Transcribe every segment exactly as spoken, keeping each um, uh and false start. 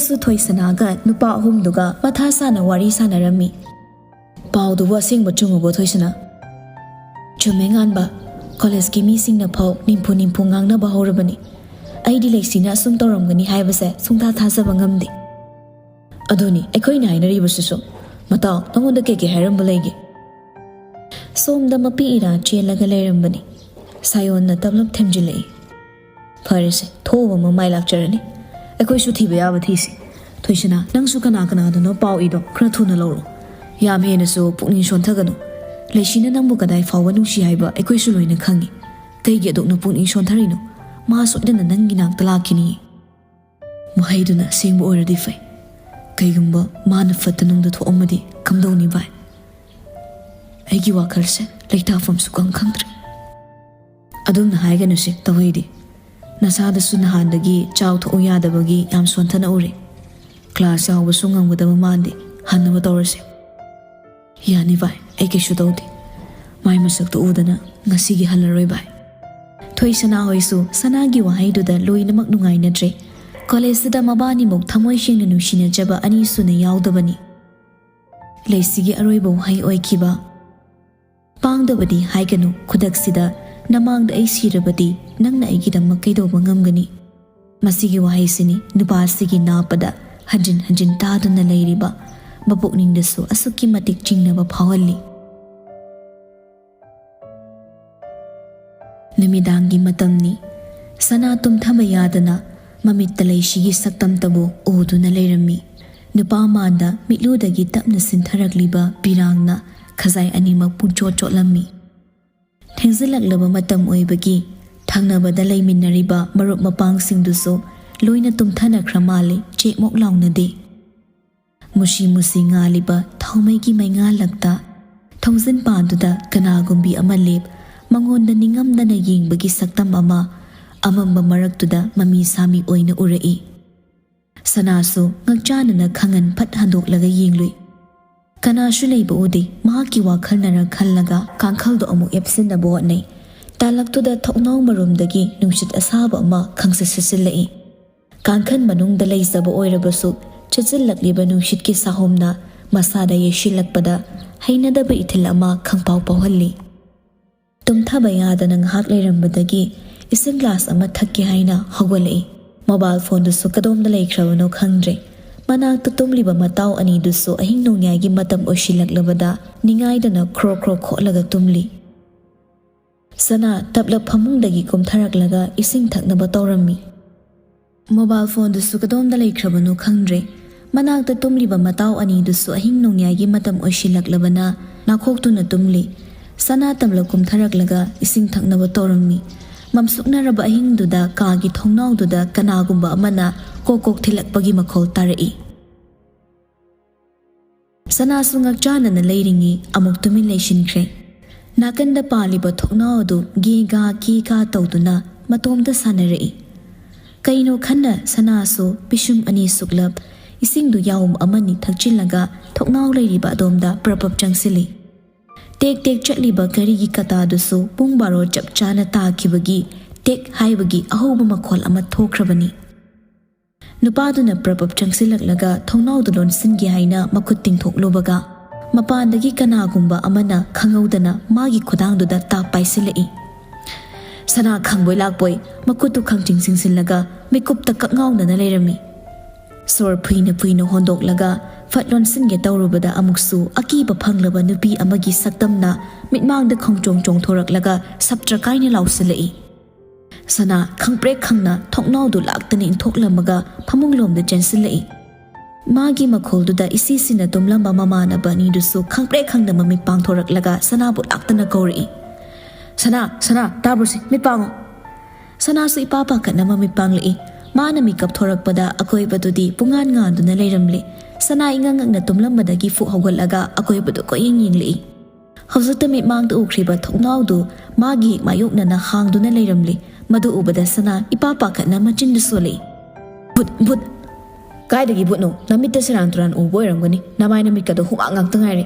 ꯁꯨ ꯊꯣꯏꯁꯅꯥꯒ ꯅꯨꯄꯥ ꯑꯍꯨꯝꯗꯨꯒ ꯃꯊꯥ ꯁꯥꯅ ꯋꯥꯔꯤ ꯁꯥꯟꯅꯔꯝꯃꯤ꯫ "ꯄꯥꯎꯗꯨꯕꯨ ꯑꯁꯦꯡꯕ ꯆꯨꯝꯃꯕꯣ, ꯊꯣꯏꯁꯅꯥ?" "ꯆꯨꯝꯃꯦ, ꯉꯥꯟꯕ꯫ ꯀꯣꯂꯦꯖꯀꯤ ꯃꯤꯁꯤꯡꯅ ꯐꯥꯎ ꯅꯤꯝꯐꯨ ꯅꯤꯝꯐꯨ ꯉꯥꯡꯅꯕ ꯍꯧꯔꯕꯅꯤ꯫ ꯑꯩꯗꯤ ꯂꯩꯁꯤꯅ ꯑꯁꯨꯝ ꯇꯧꯔꯝꯒꯅꯤ ꯍꯥꯏꯕꯁꯦ ꯁꯨꯡꯊꯥ ꯊꯥꯖꯕ ꯉꯝꯗꯦ꯫ ꯑꯗꯨꯅꯤ ꯑꯩꯈꯣꯏꯅ ꯍꯥꯏꯅꯔꯤꯕꯁꯤꯁꯨ꯫ ꯃꯇꯥꯎ, ꯅꯉꯣꯟꯗ ꯀꯩ ꯀꯩ ꯍꯥꯏꯔꯝꯕ ꯂꯩꯒꯦ?" ꯁꯣꯝꯗ ꯃꯄꯤ ꯏꯔꯥ ꯆꯦꯜꯂꯒ ꯂꯩꯔꯝꯕꯅꯤ꯫ ꯁꯥꯌꯣꯟꯅ ꯇꯞꯂꯞ ꯊꯦꯝꯖꯤꯜꯂꯛꯏ꯫ "ꯐꯔꯦꯁꯦ, ꯊꯣꯛꯎꯕ ꯑꯃ ꯃꯥꯏ ꯂꯥꯛꯆꯔꯅꯤ꯫ ꯑꯩꯈꯣꯏꯁꯨ ꯊꯤꯕ ꯌꯥꯕ ꯊꯤꯁꯤ꯫ ꯊꯣꯏꯁꯅꯥ, ꯅꯪꯁꯨ ꯀꯅꯥ ꯀꯅꯥꯗꯅꯣ ꯄꯥꯎ ꯏꯗꯣ, ꯈꯔ ꯊꯨꯅ ꯂꯧꯔꯣ꯫ ꯌꯥꯝ ꯍꯦꯟꯅꯁꯨ ꯄꯨꯛꯅꯤꯡ ꯁꯣꯟꯊꯒꯅꯨ꯫ ꯂꯩꯁꯤꯅ ꯅꯪꯕꯨ ꯀꯗꯥꯏ ꯐꯥꯎꯕ ꯅꯨꯡꯁꯤ ꯍꯥꯏꯕ ꯑꯩꯈꯣꯏꯁꯨ ꯂꯣꯏꯅ ꯈꯪꯉꯤ꯫ ꯀꯩꯒꯤ ꯑꯗꯨꯛꯅ ꯄꯨꯛꯅꯤꯡ ꯁꯣꯟꯊꯔꯤꯅꯣ? ꯃꯥ ꯁꯣꯏꯗꯅ ꯅꯪꯒꯤ ꯅꯥꯛꯇ ꯂꯥꯛꯈꯤꯅꯤ꯫" ꯃꯍꯩꯗꯨꯅ ꯑꯁꯦꯡꯕ ꯑꯣꯏꯔꯗꯤ ꯐꯩ꯫ ꯀꯩꯒꯨꯝꯕ ꯃꯥꯅ ꯐꯠꯇ ꯅꯨꯡꯗ ꯊꯣꯛꯑꯝꯃꯗꯤ ꯀꯝꯗꯧꯅꯤ ꯚꯥꯏ? ꯑꯩꯒꯤ ꯋꯥꯈꯜꯁꯦ ꯂꯩꯇꯥꯐꯝ ꯁꯨꯈꯪ ꯈꯪꯗ꯭ꯔꯦ꯫ "ꯑꯗꯨꯝꯅ ꯍꯥꯏꯒꯅꯨꯁꯦ, ꯇꯧꯍꯩꯗꯦ꯫ ꯅꯁꯥꯗꯁꯨ ꯅꯍꯥꯟꯗꯒꯤ ꯆꯥꯎ ꯊꯛꯎ ꯌꯥꯗꯕꯒꯤ ꯌꯥꯝ ꯁꯣꯟꯊꯅ ꯎꯔꯦ꯫ ꯀ꯭ꯂꯥꯁ ꯌꯥꯎꯕꯁꯨ ꯉꯝꯒꯗꯕ ꯃꯥꯟꯗꯦ꯫ ꯍꯟꯅꯕ ꯇꯧꯔꯁꯦ꯫" "ꯌꯥꯅꯤ ꯚꯥꯏ, ꯑꯩ ꯀꯩꯁꯨ ꯇꯧꯗꯦ꯫ ꯃꯥꯏ ꯃꯁꯛꯇꯨ ꯎꯗꯅ ꯉꯁꯤꯒꯤ ꯍꯜꯂꯔꯣꯏ ꯚꯥꯏ꯫" ꯊꯣꯏꯁꯅꯥ ꯍꯣꯏꯁꯨ ꯁꯅꯥꯒꯤ ꯋꯥꯍꯩꯗꯨꯗ ꯂꯣꯏꯅꯃꯛ ꯅꯨꯡꯉꯥꯏꯅꯗ꯭ꯔꯦ꯫ ꯀꯣꯂꯦꯖꯁꯤꯗ ꯃꯕꯥꯅꯤꯃꯨꯛ ꯊꯃꯣꯏ ꯁꯦꯡꯅ ꯅꯨꯡꯁꯤꯅꯖꯕ ꯑꯅꯤꯁꯨꯅ ꯌꯥꯎꯗꯕꯅꯤ꯫ ꯂꯩꯁꯤꯒꯤ ꯑꯔꯣꯏꯕ ꯋꯥꯍꯩ ꯑꯣꯏꯈꯤꯕ꯫ "ꯄꯥꯡꯗꯕꯗꯤ ꯍꯥꯏꯒꯅꯨ, ꯈꯨꯗꯛꯁꯤꯗ ꯅꯃꯥꯡꯗ ꯑꯩ ꯁꯤꯔꯕꯗꯤ ꯅꯪꯅ ꯑꯩꯒꯤꯗꯃꯛ ꯀꯩꯗꯧꯕ ꯉꯝꯒꯅꯤ?" ꯃꯁꯤꯒꯤ ꯋꯥꯍꯩꯁꯤꯅꯤ ꯅꯨꯄꯥꯁꯤꯒꯤ ꯅꯥꯞꯄꯗ ꯍꯟꯖꯤꯟ ꯍꯟꯖꯤꯟ ꯇꯥꯗꯨꯅ ꯂꯩꯔꯤꯕ, ꯃꯄꯨꯛꯅꯤꯡꯗꯁꯨ ꯑꯁꯨꯛꯀꯤ ꯃꯇꯤꯛ ꯆꯤꯡꯅꯕ ꯐꯥꯎꯍꯜꯂꯤ꯫ ꯅꯨꯃꯤꯗꯥꯡꯒꯤ ꯃꯇꯝꯅꯤ꯫ ꯁꯅꯥ ꯇꯨꯝꯊꯕ ꯌꯥꯗꯅ ꯃꯃꯤꯠꯇ ꯂꯩꯁꯤꯒꯤ ꯁꯛꯇꯝꯇꯕꯨ ꯎꯗꯨꯅ ꯂꯩꯔꯝꯃꯤ꯫ ꯅꯨꯄꯥ ꯃꯥꯟꯗ ꯃꯤꯠꯂꯨꯗꯒꯤ ꯇꯞꯅ ꯁꯤꯟꯊꯔꯛꯂꯤꯕ ꯄꯤꯔꯥꯡꯅ ꯈꯖꯥꯏ ꯑꯅꯤꯃꯛ ꯄꯨꯡꯆꯣꯠ ꯆꯣꯠꯂꯝꯃꯤ꯫ ꯊꯦꯡꯖꯤꯜꯂꯛꯂꯕ ꯃꯇꯝ ꯑꯣꯏꯕꯒꯤ ꯊꯪꯅꯕꯗ ꯂꯩꯃꯤꯟꯅꯔꯤꯕ ꯃꯔꯨꯞ ꯃꯄꯥꯡꯁꯤꯡꯗꯨꯁꯨ ꯂꯣꯏꯅ ꯇꯨꯝꯊꯅꯈ꯭ꯔ ꯃꯥꯜꯂꯤ, ꯆꯦꯛꯃꯣꯛ ꯂꯥꯎꯅꯗꯦ꯫ ꯃꯨꯁꯤ ꯃꯨꯁꯤ ꯉꯥꯜꯂꯤꯕ ꯊꯥꯎꯃꯩꯒꯤ ꯃꯩꯉꯥꯜꯂꯛꯇ ꯊꯣꯡꯖꯤꯟ ꯄꯥꯟꯗꯨꯗ ꯀꯅꯥꯒꯨꯝꯕꯤ ꯑꯃ ꯂꯦꯞ, ꯃꯉꯣꯟꯗ ꯅꯤꯡꯉꯝꯗꯅ ꯌꯦꯡꯕꯒꯤ ꯁꯛꯇꯝ ꯑꯃ ꯑꯃꯝꯕ ꯃꯔꯛꯇꯨꯗ ꯃꯃꯤ ꯁꯥꯃꯤ ꯑꯣꯏꯅ ꯎꯔꯛꯏ꯫ ꯁꯅꯥꯁꯨ ꯉꯛꯆꯥꯅꯅ ꯈꯪꯍꯟ ꯐꯠ ꯍꯟꯗꯣꯛꯂꯒ ꯌꯦꯡꯂꯨꯏ꯫ ꯀꯅꯥꯁꯨ ꯂꯩꯕ ꯎꯗꯦ꯫ ꯃꯍꯥꯛꯀꯤ ꯋꯥꯈꯜꯅꯔ ꯈꯜꯂꯒ ꯀꯥꯡꯈꯜꯗꯣ ꯑꯃꯨꯛ ꯌꯦꯞꯁꯤꯟꯅꯕ ꯍꯣꯠꯅꯩ꯫ ꯇꯥꯂꯛꯇꯨꯗ ꯊꯣꯡꯅꯥꯎ ꯃꯔꯨꯝꯗꯒꯤ ꯅꯨꯡꯁꯤꯠ ꯑꯁꯥꯕ ꯑꯃ ꯈꯪꯁꯤꯠ ꯁꯤꯠꯆꯤꯜꯂꯛꯏ꯫ ꯀꯥꯡꯈꯟ ꯃꯅꯨꯡꯗ ꯂꯩꯖꯕ ꯑꯣꯏꯔꯕꯁꯨ, ꯆꯦꯠꯁꯤꯜꯂꯛꯂꯤꯕ ꯅꯨꯡꯁꯤꯠꯀꯤ ꯁꯥꯍꯣꯝꯅ ꯃꯁꯥꯗ ꯌꯩꯁꯤꯜꯂꯛꯄꯗ ꯍꯩꯅꯗꯕ ꯏꯊꯤꯜ ꯑꯃ ꯈꯪꯐꯥꯎ ꯐꯥꯎꯍꯜꯂꯤ꯫ ꯇꯨꯝꯊꯕ ꯌꯥꯗꯅ ꯉꯥꯏꯍꯥꯛ ꯂꯩꯔꯝꯕꯗꯒꯤ ꯏꯁꯤꯡ ꯒ꯭ꯂꯥꯁ ꯑꯃ ꯊꯛꯀꯦ ꯍꯥꯏꯅ ꯍꯧꯒꯠꯂꯛꯏ꯫ ꯃꯣꯕꯥꯏꯜ ꯐꯣꯟꯗꯨꯁꯨ ꯀꯗꯣꯝꯗ ꯂꯩꯈ꯭ꯔꯕꯅꯣ ꯈꯪꯗ꯭ꯔꯦ꯫ ꯃꯅꯥꯛꯇ ꯇꯨꯝꯂꯤꯕ ꯃꯇꯥꯎ ꯑꯅꯤꯗꯨꯁꯨ ꯑꯍꯤꯡ ꯅꯣꯡꯌꯥꯏꯒꯤ ꯃꯇꯝ ꯑꯣꯏꯁꯤꯜꯂꯛꯂꯕꯗ ꯅꯤꯡꯉꯥꯏꯗꯅ ꯈ꯭ꯔꯣ ꯈ꯭ꯔꯣ ꯈꯣꯠꯂꯒ ꯇꯨꯝꯂꯤ꯫ ꯁꯅꯥ ꯇꯞꯂꯞ ꯐꯃꯨꯡꯗꯒꯤ ꯀꯨꯝꯊꯔꯛꯂꯒ ꯏꯁꯤꯡ ꯊꯛꯅꯕ ꯇꯧꯔꯝꯃꯤ꯫ ꯃꯣꯕꯥꯏꯜ ꯐꯣꯟꯗꯨꯁꯨ ꯀꯗꯣꯝꯗ ꯂꯩꯈ꯭ꯔꯕꯅꯣ ꯈꯪꯗ꯭ꯔꯦ꯫ ꯃꯅꯥꯛꯇ ꯇꯨꯝꯂꯤꯕ ꯃꯇꯥꯎ ꯑꯅꯤꯗꯨꯁꯨ ꯑꯍꯤꯡ ꯅꯣꯡꯌꯥꯏꯒꯤ ꯃꯇꯝ ꯑꯣꯏꯁꯤꯜꯂꯛꯂꯕꯅ ꯅꯥꯈꯣꯛꯇꯨꯅ ꯇꯨꯝꯂꯤ꯫ ꯁꯅꯥ ꯇꯞꯂꯞ ꯀꯨꯝꯊꯔꯛꯂꯒ ꯏꯁꯤꯡ ꯊꯛꯅꯕ ꯇꯧꯔꯝꯃꯤ꯫ ꯃꯝꯁꯨꯛꯅꯔꯕ ꯑꯍꯤꯡꯗꯨꯗ ꯀꯥꯒꯤ ꯊꯣꯡꯅꯥꯎꯗꯨꯗ ꯀꯅꯥꯒꯨꯝꯕ ꯑꯃꯅ ꯀꯣꯛ ꯀꯣꯛ ꯊꯤꯜꯂꯛꯄꯒꯤ ꯃꯈꯣꯜ ꯇꯥꯔꯛꯏ꯫ ꯁꯅꯥꯁꯨ ꯉꯛꯆꯥꯟꯅꯅ ꯂꯩꯔꯤꯉꯩ ꯑꯃꯨꯛ ꯇꯨꯃꯤꯟ ꯂꯩꯁꯤꯟꯈ꯭ꯔꯦ꯫ ꯅꯥꯀꯟꯗ ꯄꯥꯜꯂꯤꯕ ꯊꯣꯡꯅꯥꯎ ꯑꯗꯨ ꯒꯦꯒꯥ ꯒꯦꯒꯥ ꯇꯧꯗꯨꯅ ꯃꯇꯣꯝꯇ ꯁꯥꯟꯅꯔꯛꯏ꯫ ꯀꯩꯅꯣ ꯈꯟꯅ ꯁꯅꯥꯁꯨ ꯄꯤꯁꯨꯝ ꯑꯅꯤ ꯁꯨꯛꯂꯞ ꯏꯁꯤꯡꯗꯨ ꯌꯥꯎꯝ ꯑꯃꯅꯤ ꯊꯛꯆꯤꯜꯂꯒ ꯊꯣꯡꯅꯥꯎ ꯂꯩꯔꯤꯕ ꯑꯗꯣꯝꯗ ꯄ꯭ꯔꯞ ꯄ꯭ꯔꯞ ꯆꯪꯁꯤꯜꯂꯤ꯫ ꯇꯦꯛ ꯇꯦꯛ ꯆꯠꯂꯤꯕ ꯘꯔꯤꯒꯤ ꯀꯇꯥꯗꯨꯁꯨ ꯄꯨꯡ ꯕꯥꯔꯣ ꯆꯞ ꯆꯥꯅ ꯇꯥꯈꯤꯕꯒꯤ ꯇꯦꯛ ꯍꯥꯏꯕꯒꯤ ꯑꯍꯧꯕ ꯃꯈꯣꯜ ꯑꯃ ꯊꯣꯛꯈ꯭ꯔꯕꯅꯤ꯫ ꯅꯨꯄꯥꯗꯨꯅ ꯄ꯭ꯔꯞ ꯄ꯭ꯔꯞ ꯆꯪꯁꯤꯜꯂꯛꯂꯒ ꯊꯣꯡꯅꯥꯎꯗꯨ ꯂꯣꯟꯁꯤꯟꯒꯦ ꯍꯥꯏꯅ ꯃꯈꯨꯠ ꯇꯤꯡꯊꯣꯛꯂꯨꯕꯒ, ꯃꯄꯥꯟꯗꯒꯤ ꯀꯅꯥꯒꯨꯝꯕ ꯑꯃꯅ ꯈꯪꯍꯧꯗꯅ ꯃꯥꯒꯤ ꯈꯨꯗꯥꯡꯗꯨꯗ ꯇꯥꯞ ꯄꯥꯏꯁꯤꯜꯂꯛꯏ꯫ ꯁꯅꯥ ꯈꯪꯕꯣꯏ ꯂꯥꯛꯄꯣꯏ ꯃꯈꯨꯠꯇꯨ ꯈꯪꯆꯤꯡ ꯆꯤꯡꯁꯤꯜꯂꯒ ꯃꯤꯀꯨꯞꯇ ꯀꯛꯉꯥꯎꯅꯅ ꯂꯩꯔꯝꯃꯤ꯫ ꯁꯣꯔ ꯐꯨꯏꯅ ꯐꯨꯏꯅ ꯍꯣꯟꯗꯣꯛꯂꯒ ꯐꯠ ꯂꯣꯟꯁꯤꯟꯒꯦ ꯇꯧꯔꯨꯕꯗ ꯑꯃꯨꯛꯁꯨ ꯑꯀꯤꯕ ꯐꯪꯂꯕ ꯅꯨꯄꯤ ꯑꯃꯒꯤ ꯁꯛꯇꯝꯅ ꯃꯤꯠꯃꯥꯡꯗ ꯈꯣꯡꯆꯣꯡ ꯆꯣꯡꯊꯣꯔꯛꯂꯒ ꯁꯞꯇ꯭ꯔ ꯀꯥꯏꯅ ꯂꯥꯎꯁꯤꯜꯂꯛꯏ꯫ ꯁꯅꯥ ꯈꯪꯄ꯭ꯔꯦꯛ ꯈꯪꯅ ꯊꯣꯡꯅꯥꯎꯗꯨ ꯂꯥꯛꯇꯅ ꯏꯟꯊꯣꯛꯂꯝꯃꯒ ꯐꯃꯨꯡꯂꯣꯝꯗ ꯆꯦꯟꯁꯤꯜꯂꯛꯏ꯫ ꯃꯥꯒꯤ ꯃꯈꯣꯜꯗꯨꯗ ꯏꯁꯤ ꯁꯤꯅ ꯇꯨꯝꯂꯝꯕ ꯃꯃꯥꯟꯅꯕ ꯑꯅꯤꯗꯨꯁꯨ ꯈꯪꯄ꯭ꯔꯦꯛ ꯈꯪꯅ ꯃꯃꯤꯠ ꯄꯥꯡꯊꯣꯔꯛꯂꯒ ꯁꯅꯥꯕꯨ ꯂꯥꯛꯇꯅ ꯀꯧꯔꯛꯏ꯫ "ꯁꯅꯥ, ꯁꯅꯥ, ꯇꯥꯕ꯭ꯔꯣ ꯁꯤ? ꯃꯤꯠ ꯄꯥꯡꯉꯣ!" ꯁꯅꯥꯁꯨ ꯏꯄꯥ ꯄꯥꯈꯠꯅ ꯃꯃꯤꯠ ꯄꯥꯡꯂꯛꯏ꯫ ꯃꯥꯅ ꯃꯤꯀꯞ ꯊꯣꯔꯛꯄꯗ ꯑꯀꯣꯏꯕꯗꯨꯗꯤ ꯄꯨꯡꯉꯥꯟ ꯉꯥꯟꯗꯨꯅ ꯂꯩꯔꯝꯂꯦ꯫ ꯁꯅꯥ ꯏꯉꯛ ꯉꯛꯅ ꯇꯨꯝꯂꯝꯕꯗꯒꯤ ꯐꯨꯛ ꯍꯧꯒꯠꯂꯒ ꯑꯀꯣꯏꯕꯗꯨ ꯀꯣꯏꯌꯦꯡ ꯌꯦꯡꯂꯛꯏ꯫ ꯍꯧꯖꯤꯛꯇ ꯃꯤꯠꯃꯥꯡꯗ ꯎꯈ꯭ꯔꯤꯕ ꯊꯣꯡꯅꯥꯎꯗꯨ ꯃꯥꯒꯤ ꯍꯦꯛ ꯃꯥꯌꯣꯛꯅꯅ ꯍꯥꯡꯗꯨꯅ ꯂꯩꯔꯝꯂꯦ꯫ ꯃꯗꯨ ꯎꯕꯗ ꯁꯅꯥ ꯏꯄꯥ ꯄꯥꯈꯠꯅ ꯃꯆꯤꯟꯗꯨ ꯁꯣꯜꯂꯛꯏ꯫ "ꯚꯨꯠ, ꯚꯨꯠ!" "ꯀꯥꯏꯗꯒꯤ ꯚꯨꯠꯅꯣ? ꯅꯃꯤꯠꯇ ꯁꯦꯔꯥꯟ ꯇꯨꯔꯥꯟ ꯎꯕ ꯑꯣꯏꯔꯝꯒꯅꯤ꯫ ꯅꯃꯥꯏ ꯅꯃꯤꯠꯀꯗꯣ ꯍꯨꯃꯥꯡ ꯉꯥꯛꯇ ꯉꯥꯏꯔꯦ꯫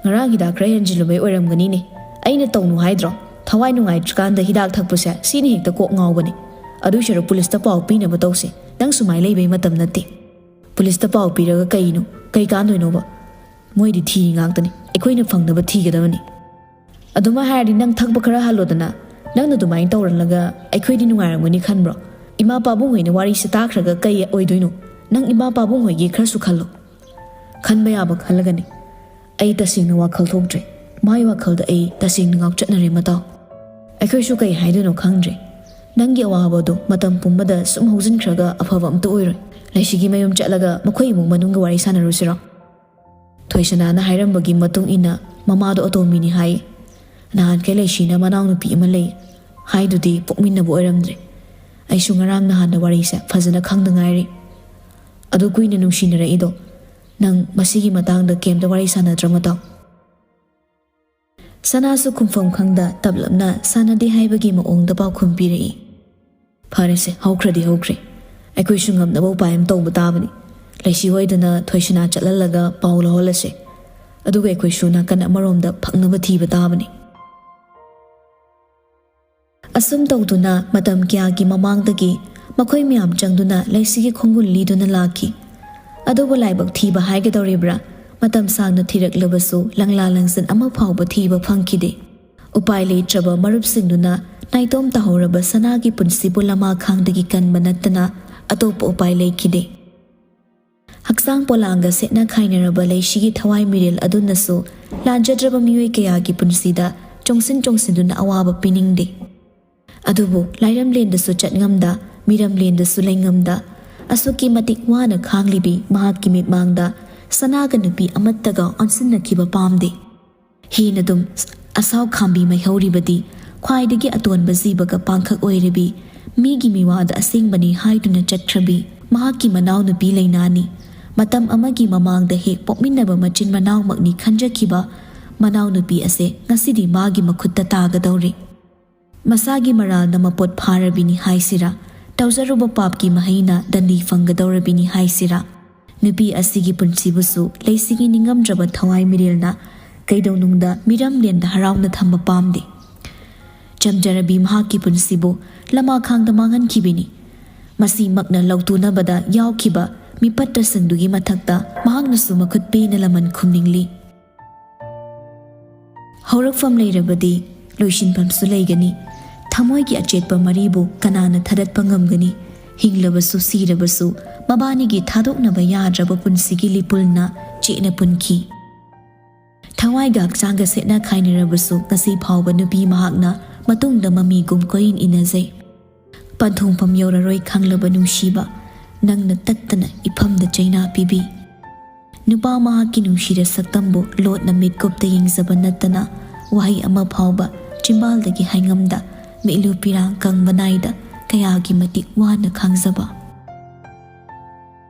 ꯉꯔꯥꯡ ꯍꯤꯗꯥꯛ ꯈꯔ ꯍꯦꯟꯖꯤꯜꯂꯨꯕꯩ ꯑꯣꯏꯔꯝꯒꯅꯤꯅꯦ꯫ ꯑꯩꯅ ꯇꯧꯅꯨ ꯍꯥꯏꯗ꯭ꯔꯣ? ꯊꯋꯥꯏ ꯅꯨꯡꯉꯥꯏꯇ꯭ꯔꯤꯀꯥꯟꯗ ꯍꯤꯗꯥꯛ ꯊꯛꯄꯁꯦ ꯁꯤꯅ ꯍꯦꯛꯇ ꯀꯣꯛ ꯉꯥꯎꯕꯅꯦ꯫ ꯑꯗꯨꯏ ꯁꯔꯨꯛ ꯄꯨꯂꯤꯁꯇ ꯄꯥꯎ ꯄꯤꯅꯕ ꯇꯧꯁꯦ꯫ ꯅꯪ ꯁꯨꯃꯥꯏꯅ ꯂꯩꯕꯩ ꯃꯇꯝ ꯅꯠꯇꯦ꯫ ꯄꯨꯂꯤꯁꯇ ꯄꯥꯎ ꯄꯤꯔꯒ ꯀꯩꯅꯣ? ꯀꯩ ꯀꯥꯟꯗꯣꯏꯅꯣꯕ? ꯃꯣꯏꯗꯤ ꯊꯤꯔꯤ ꯉꯥꯛꯇꯅꯤ, ꯑꯩꯈꯣꯏꯅ ꯐꯪꯅꯕ ꯊꯤꯒꯗꯕꯅꯤ꯫ ꯑꯗꯨꯃꯥꯏ ꯍꯥꯏꯔꯗꯤ ꯅꯪ ꯊꯛꯄ ꯈꯔ ꯍꯜꯂꯣꯗꯅ꯫ ꯅꯪꯅ ꯑꯗꯨꯃꯥꯏꯅ ꯇꯧꯔꯜꯂꯒ ꯑꯩꯈꯣꯏꯗꯤ ꯅꯨꯡꯉꯥꯏꯔꯝꯒꯅꯤ ꯈꯟꯕ꯭ꯔꯣ? ꯏꯃꯥ ꯄꯥꯕꯨꯡ ꯍꯣꯏꯅ ꯋꯥꯔꯤꯁꯦ ꯇꯥꯈ꯭ꯔꯒ ꯀꯩ ꯑꯣꯏꯗꯣꯏꯅꯣ? ꯅꯪ ꯏꯃꯥ ꯄꯥꯕꯨꯡ ꯍꯣꯏꯒꯤ ꯈꯔꯁꯨ ꯈꯜꯂꯣ꯫ ꯈꯟꯕ ꯌꯥꯕ ꯈꯜꯂꯒꯅꯤ꯫ ꯑꯩ ꯇꯁꯦꯡꯅ ꯋꯥꯈꯜ ꯊꯣꯛꯇ꯭ꯔꯦ꯫ ꯃꯥꯏ ꯋꯥꯈꯜꯗ ꯑꯩ ꯇꯁꯦꯡꯅ ꯉꯥꯎꯆꯠꯅꯔꯦ ꯃꯇꯥꯎ꯫ ꯑꯩꯈꯣꯏꯁꯨ ꯀꯩ ꯍꯥꯏꯗꯣꯏꯅꯣ ꯈꯪꯗ꯭ꯔꯦ꯫ ꯅꯪꯒꯤ ꯑꯋꯥꯕꯗꯣ ꯃꯇꯝ ꯄꯨꯝꯕꯗ ꯁꯨꯝ ꯍꯧꯖꯤꯟꯈ꯭ꯔꯒ ꯑꯐꯕ ꯑꯝꯇ ꯑꯣꯏꯔꯣꯏ꯫ ꯂꯩꯁꯤꯒꯤ ꯃꯌꯨꯝ ꯆꯠꯂꯒ ꯃꯈꯣꯏ ꯏꯃꯨꯡ ꯃꯅꯨꯡꯒꯤ ꯋꯥꯔꯤ ꯁꯥꯟꯅꯔꯨꯁꯤꯔꯣ? ꯊꯣꯏꯁꯅꯥꯅ ꯍꯥꯏꯔꯝꯕꯒꯤ ꯃꯇꯨꯡ ꯏꯟꯅ ꯃꯃꯥꯗꯣ ꯑꯇꯣꯝꯕꯤꯅꯤ ꯍꯥꯏ꯫ ꯅꯍꯥꯟꯈꯩ ꯂꯩꯁꯤꯅ ꯃꯅꯥꯎꯅꯨꯄꯤ ꯑꯃ ꯂꯩ ꯍꯥꯏꯗꯨꯗꯤ ꯄꯣꯛꯃꯤꯟꯅꯕ ꯑꯣꯏꯔꯝꯗ꯭ꯔꯦ꯫ ꯑꯩꯁꯨ ꯉꯔꯥꯡ ꯅꯍꯥꯟꯗ ꯋꯥꯔꯤꯁꯦ ꯐꯖꯅ ꯈꯪꯗ ꯉꯥꯏꯔꯤ꯫ ꯑꯗꯨ ꯀꯨꯏꯅ ꯅꯨꯡꯁꯤꯅꯔꯛꯏꯗꯣ ꯅꯪ ꯃꯁꯤꯒꯤ ꯃꯇꯥꯡꯗ ꯀꯩꯝꯇ ꯋꯥꯔꯤ ꯁꯥꯟꯅꯗ꯭ꯔ ꯃꯇꯥꯎ? ꯁꯅꯥꯁꯨ ꯈꯨꯝꯐꯝ ꯈꯪꯗ ꯇꯞꯂꯞꯅ ꯁꯥꯟꯅꯗꯦ ꯍꯥꯏꯕꯒꯤ ꯃꯑꯣꯡꯗ ꯄꯥꯎꯈꯨꯝ ꯄꯤꯔꯛꯏ꯫ ꯐꯔꯦꯁꯦ, ꯍꯧꯈ꯭ꯔꯗꯤ ꯍꯧꯈ꯭ꯔꯦ꯫ ꯑꯩꯈꯣꯏꯁꯨ ꯉꯝꯅꯕ ꯎꯄꯥꯏ ꯑꯃ ꯇꯧꯕ ꯇꯥꯕꯅꯤ꯫ ꯂꯩꯁꯤ ꯍꯣꯏꯗꯅ ꯊꯣꯏꯁꯅꯥ ꯆꯠꯍꯜꯂꯒ ꯄꯥꯎ ꯂꯧꯍꯜꯂꯁꯦ꯫ ꯑꯗꯨꯒ ꯑꯩꯈꯣꯏꯁꯨ ꯅꯥꯀꯟ ꯑꯃꯔꯣꯝꯗ ꯐꯛꯅꯕ ꯊꯤꯕ ꯇꯥꯕꯅꯤ꯫ ꯑꯁꯨꯝ ꯇꯧꯗꯨꯅ ꯃꯇꯝ ꯀꯌꯥꯒꯤ ꯃꯃꯥꯡꯗꯒꯤ ꯃꯈꯣꯏ ꯃꯌꯥꯝ ꯆꯪꯗꯨꯅ ꯂꯩꯁꯤꯒꯤ ꯈꯣꯡꯒꯨꯜ ꯂꯤꯗꯨꯅ ꯂꯥꯛꯈꯤ꯫ ꯑꯗꯨꯕꯨ ꯂꯥꯏꯕꯛ ꯊꯤꯕ ꯍꯥꯏꯒꯗꯧꯔꯤꯕ꯭ꯔꯥ, ꯃꯇꯝ ꯁꯥꯡꯅ ꯊꯤꯔꯛꯂꯕꯁꯨ ꯂꯪꯂꯥ ꯂꯪꯖꯟ ꯑꯃ ꯐꯥꯎꯕ ꯊꯤꯕ ꯐꯪꯈꯤꯗꯦ꯫ ꯎꯄꯥꯏ ꯂꯩꯇ꯭ꯔꯕ ꯃꯔꯨꯞꯁꯤꯡꯗꯨꯅ ꯅꯥꯏꯇꯣꯝ ꯇꯥꯍꯧꯔꯕ ꯁꯅꯥꯒꯤ ꯄꯨꯟꯁꯤꯕꯨ ꯂꯃꯥꯈꯥꯡꯗꯒꯤ ꯀꯟꯕ ꯅꯠꯇꯅ ꯑꯇꯣꯞꯄ ꯎꯄꯥꯏ ꯂꯩꯈꯤꯗꯦ꯫ ꯍꯛꯆꯥꯡ ꯄꯣꯂꯥꯡꯒ ꯁꯦꯠꯅ ꯈꯥꯏꯅꯔꯕ ꯂꯩꯁꯤꯒꯤ ꯊꯋꯥꯏ ꯃꯤꯔꯦꯜ ꯑꯗꯨꯅꯁꯨ ꯂꯥꯟꯖꯗ꯭ꯔꯕ ꯃꯤꯑꯣꯏ ꯀꯌꯥꯒꯤ ꯄꯨꯟꯁꯤꯗ ꯆꯣꯡꯁꯤꯟ ꯆꯣꯡꯁꯤꯟꯗꯨꯅ ꯑꯋꯥꯕ ꯄꯤꯅꯤꯡꯗꯦ꯫ ꯑꯗꯨꯕꯨ ꯂꯥꯏꯔꯝꯂꯦꯟꯗꯁꯨ ꯆꯠꯉꯝꯗ, ꯃꯤꯔꯝꯂꯦꯟꯗꯁꯨ ꯂꯩꯉꯝꯗ, ꯑꯁꯨꯛꯀꯤ ꯃꯇꯤꯛ ꯋꯥꯅ ꯈꯥꯡꯂꯤꯕꯤ ꯃꯍꯥꯛꯀꯤ ꯃꯤꯠꯃꯥꯡꯗ ꯁꯅꯥꯒ ꯅꯨꯄꯤ ꯑꯃꯠꯇꯒ ꯑꯣꯟꯁꯤꯟꯅꯈꯤꯕ ꯄꯥꯝꯗꯦ꯫ ꯍꯦꯟꯅꯗꯨꯝ ꯑꯁꯥꯎ ꯈꯥꯝꯕꯤ ꯃꯩꯍꯧꯔꯤꯕꯗꯤ ꯈ꯭ꯋꯥꯏꯗꯒꯤ ꯑꯇꯣꯟꯕ ꯖꯤꯕꯒ ꯄꯥꯡꯈꯛ ꯑꯣꯏꯔꯕꯤ ꯃꯤꯒꯤ ꯃꯤꯋꯥꯗ ꯑꯁꯦꯡꯕꯅꯤ ꯍꯥꯏꯗꯨꯅ ꯆꯠꯈ꯭ꯔꯕꯤ ꯃꯍꯥꯛꯀꯤ ꯃꯅꯥꯎꯅꯨꯄꯤ ꯂꯩꯅꯥꯅꯤ꯫ ꯃꯇꯝ ꯑꯃꯒꯤ ꯃꯃꯥꯡꯗ ꯍꯦꯛ ꯄꯣꯛꯃꯤꯟꯅꯕ ꯃꯆꯤꯟ ꯃꯅꯥꯎꯃꯛꯅꯤ ꯈꯟꯖꯈꯤꯕ ꯃꯅꯥꯎꯅꯨꯄꯤ ꯑꯁꯦ ꯉꯁꯤꯗꯤ ꯃꯥꯒꯤ ꯃꯈꯨꯠꯇ ꯇꯥꯒꯗꯧꯔꯦ꯫ ꯃꯁꯥꯒꯤ ꯃꯔꯥꯜꯅ ꯃꯄꯣꯠ ꯐꯥꯔꯕꯤꯅꯤ ꯍꯥꯏꯁꯤꯔꯥ, ꯇꯧꯖꯔꯨꯕ ꯄꯥꯞꯀꯤ ꯃꯍꯩꯅ ꯗꯟꯗꯤ ꯐꯪꯒꯗꯧꯔꯕꯤꯅꯤ ꯍꯥꯏꯁꯤꯔꯥ, ꯅꯨꯄꯤ ꯑꯁꯤꯒꯤ ꯄꯨꯟꯁꯤꯕꯨꯁꯨ ꯂꯩꯁꯤꯒꯤ ꯅꯤꯡꯉꯝꯗ꯭ꯔꯕ ꯊꯋꯥꯏ ꯃꯤꯔꯦꯜꯅ ꯀꯩꯗꯧꯅꯨꯡꯗ ꯃꯤꯔꯝꯂꯦꯟꯗ ꯍꯔꯥꯎꯅ ꯊꯝꯕ ꯄꯥꯝꯗꯦ꯫ ꯆꯝꯖꯔꯕꯤ ꯃꯍꯥꯛꯀꯤ ꯄꯨꯟꯁꯤꯕꯨ ꯂꯃꯥꯈꯥꯡꯗ ꯃꯥꯡꯍꯟꯈꯤꯕꯅꯤ꯫ ꯃꯁꯤꯃꯛꯅ ꯂꯧꯇꯨꯅꯕꯗ ꯌꯥꯎꯈꯤꯕ ꯃꯤꯄꯠꯇꯁꯤꯡꯗꯨꯒꯤ ꯃꯊꯛꯇ ꯃꯍꯥꯛꯅꯁꯨ ꯃꯈꯨꯠ ꯄꯦꯟꯅ ꯂꯃꯟ ꯈꯨꯝꯅꯤꯡꯂꯤ꯫ ꯍꯧꯔꯛꯐꯝ ꯂꯩꯔꯕꯗꯤ ꯂꯣꯏꯁꯤꯟꯐꯝꯁꯨ ꯂꯩꯒꯅꯤ꯫ ꯊꯃꯣꯏꯒꯤ ꯑꯆꯦꯠꯄ ꯃꯔꯤꯕꯨ ꯀꯅꯥꯅ ꯊꯗꯠꯄ ꯉꯝꯒꯅꯤ? ꯍꯤꯡꯂꯕꯁꯨ ꯁꯤꯔꯕꯁꯨ ꯃꯕꯥꯅꯤꯒꯤ ꯊꯥꯗꯣꯛꯅꯕ ꯌꯥꯗ꯭ꯔꯕ ꯄꯨꯟꯁꯤꯒꯤ ꯂꯤꯄꯨꯜꯅ ꯆꯦꯠꯅ ꯄꯨꯟꯈꯤ꯫ ꯊꯋꯥꯏꯒ ꯍꯛꯆꯥꯡꯒ ꯁꯦꯠꯅ ꯈꯥꯏꯅꯔꯕꯁꯨ ꯉꯁꯤ ꯐꯥꯎꯕ ꯅꯨꯄꯤ ꯃꯍꯥꯛꯅ ꯃꯇꯨꯡꯗ ꯃꯃꯤꯒꯨꯝ ꯀꯣꯏꯏꯟ ꯏꯟꯅꯖꯩ꯫ ꯄꯟꯊꯨꯡꯐꯝ ꯌꯧꯔꯔꯣꯏ ꯈꯪꯂꯕ ꯅꯨꯡꯁꯤꯕ, ꯅꯪꯅ ꯇꯠꯇꯅ ꯏꯐꯝꯗ ꯆꯩꯅꯥ ꯄꯤꯕꯤ꯫ ꯅꯨꯄꯥ ꯃꯍꯥꯛꯀꯤ ꯅꯨꯡꯁꯤꯔ ꯁꯛꯇꯝꯕꯨ ꯂꯣꯠꯅ ꯃꯤꯠꯀꯨꯞꯇ ꯌꯦꯡꯖꯕ ꯅꯠꯇꯅ ꯋꯥꯍꯩ ꯑꯃ ꯐꯥꯎꯕ ꯆꯤꯝꯕꯥꯜꯗꯒꯤ ꯍꯥꯏꯉꯝꯗ, ꯃꯤꯠꯂꯨ ꯄꯤꯔꯥꯡ ꯀꯪꯕ ꯅꯥꯏꯗ ꯀꯌꯥꯒꯤ ꯃꯇꯤꯛ ꯋꯥꯅ ꯈꯥꯡꯖꯕ꯫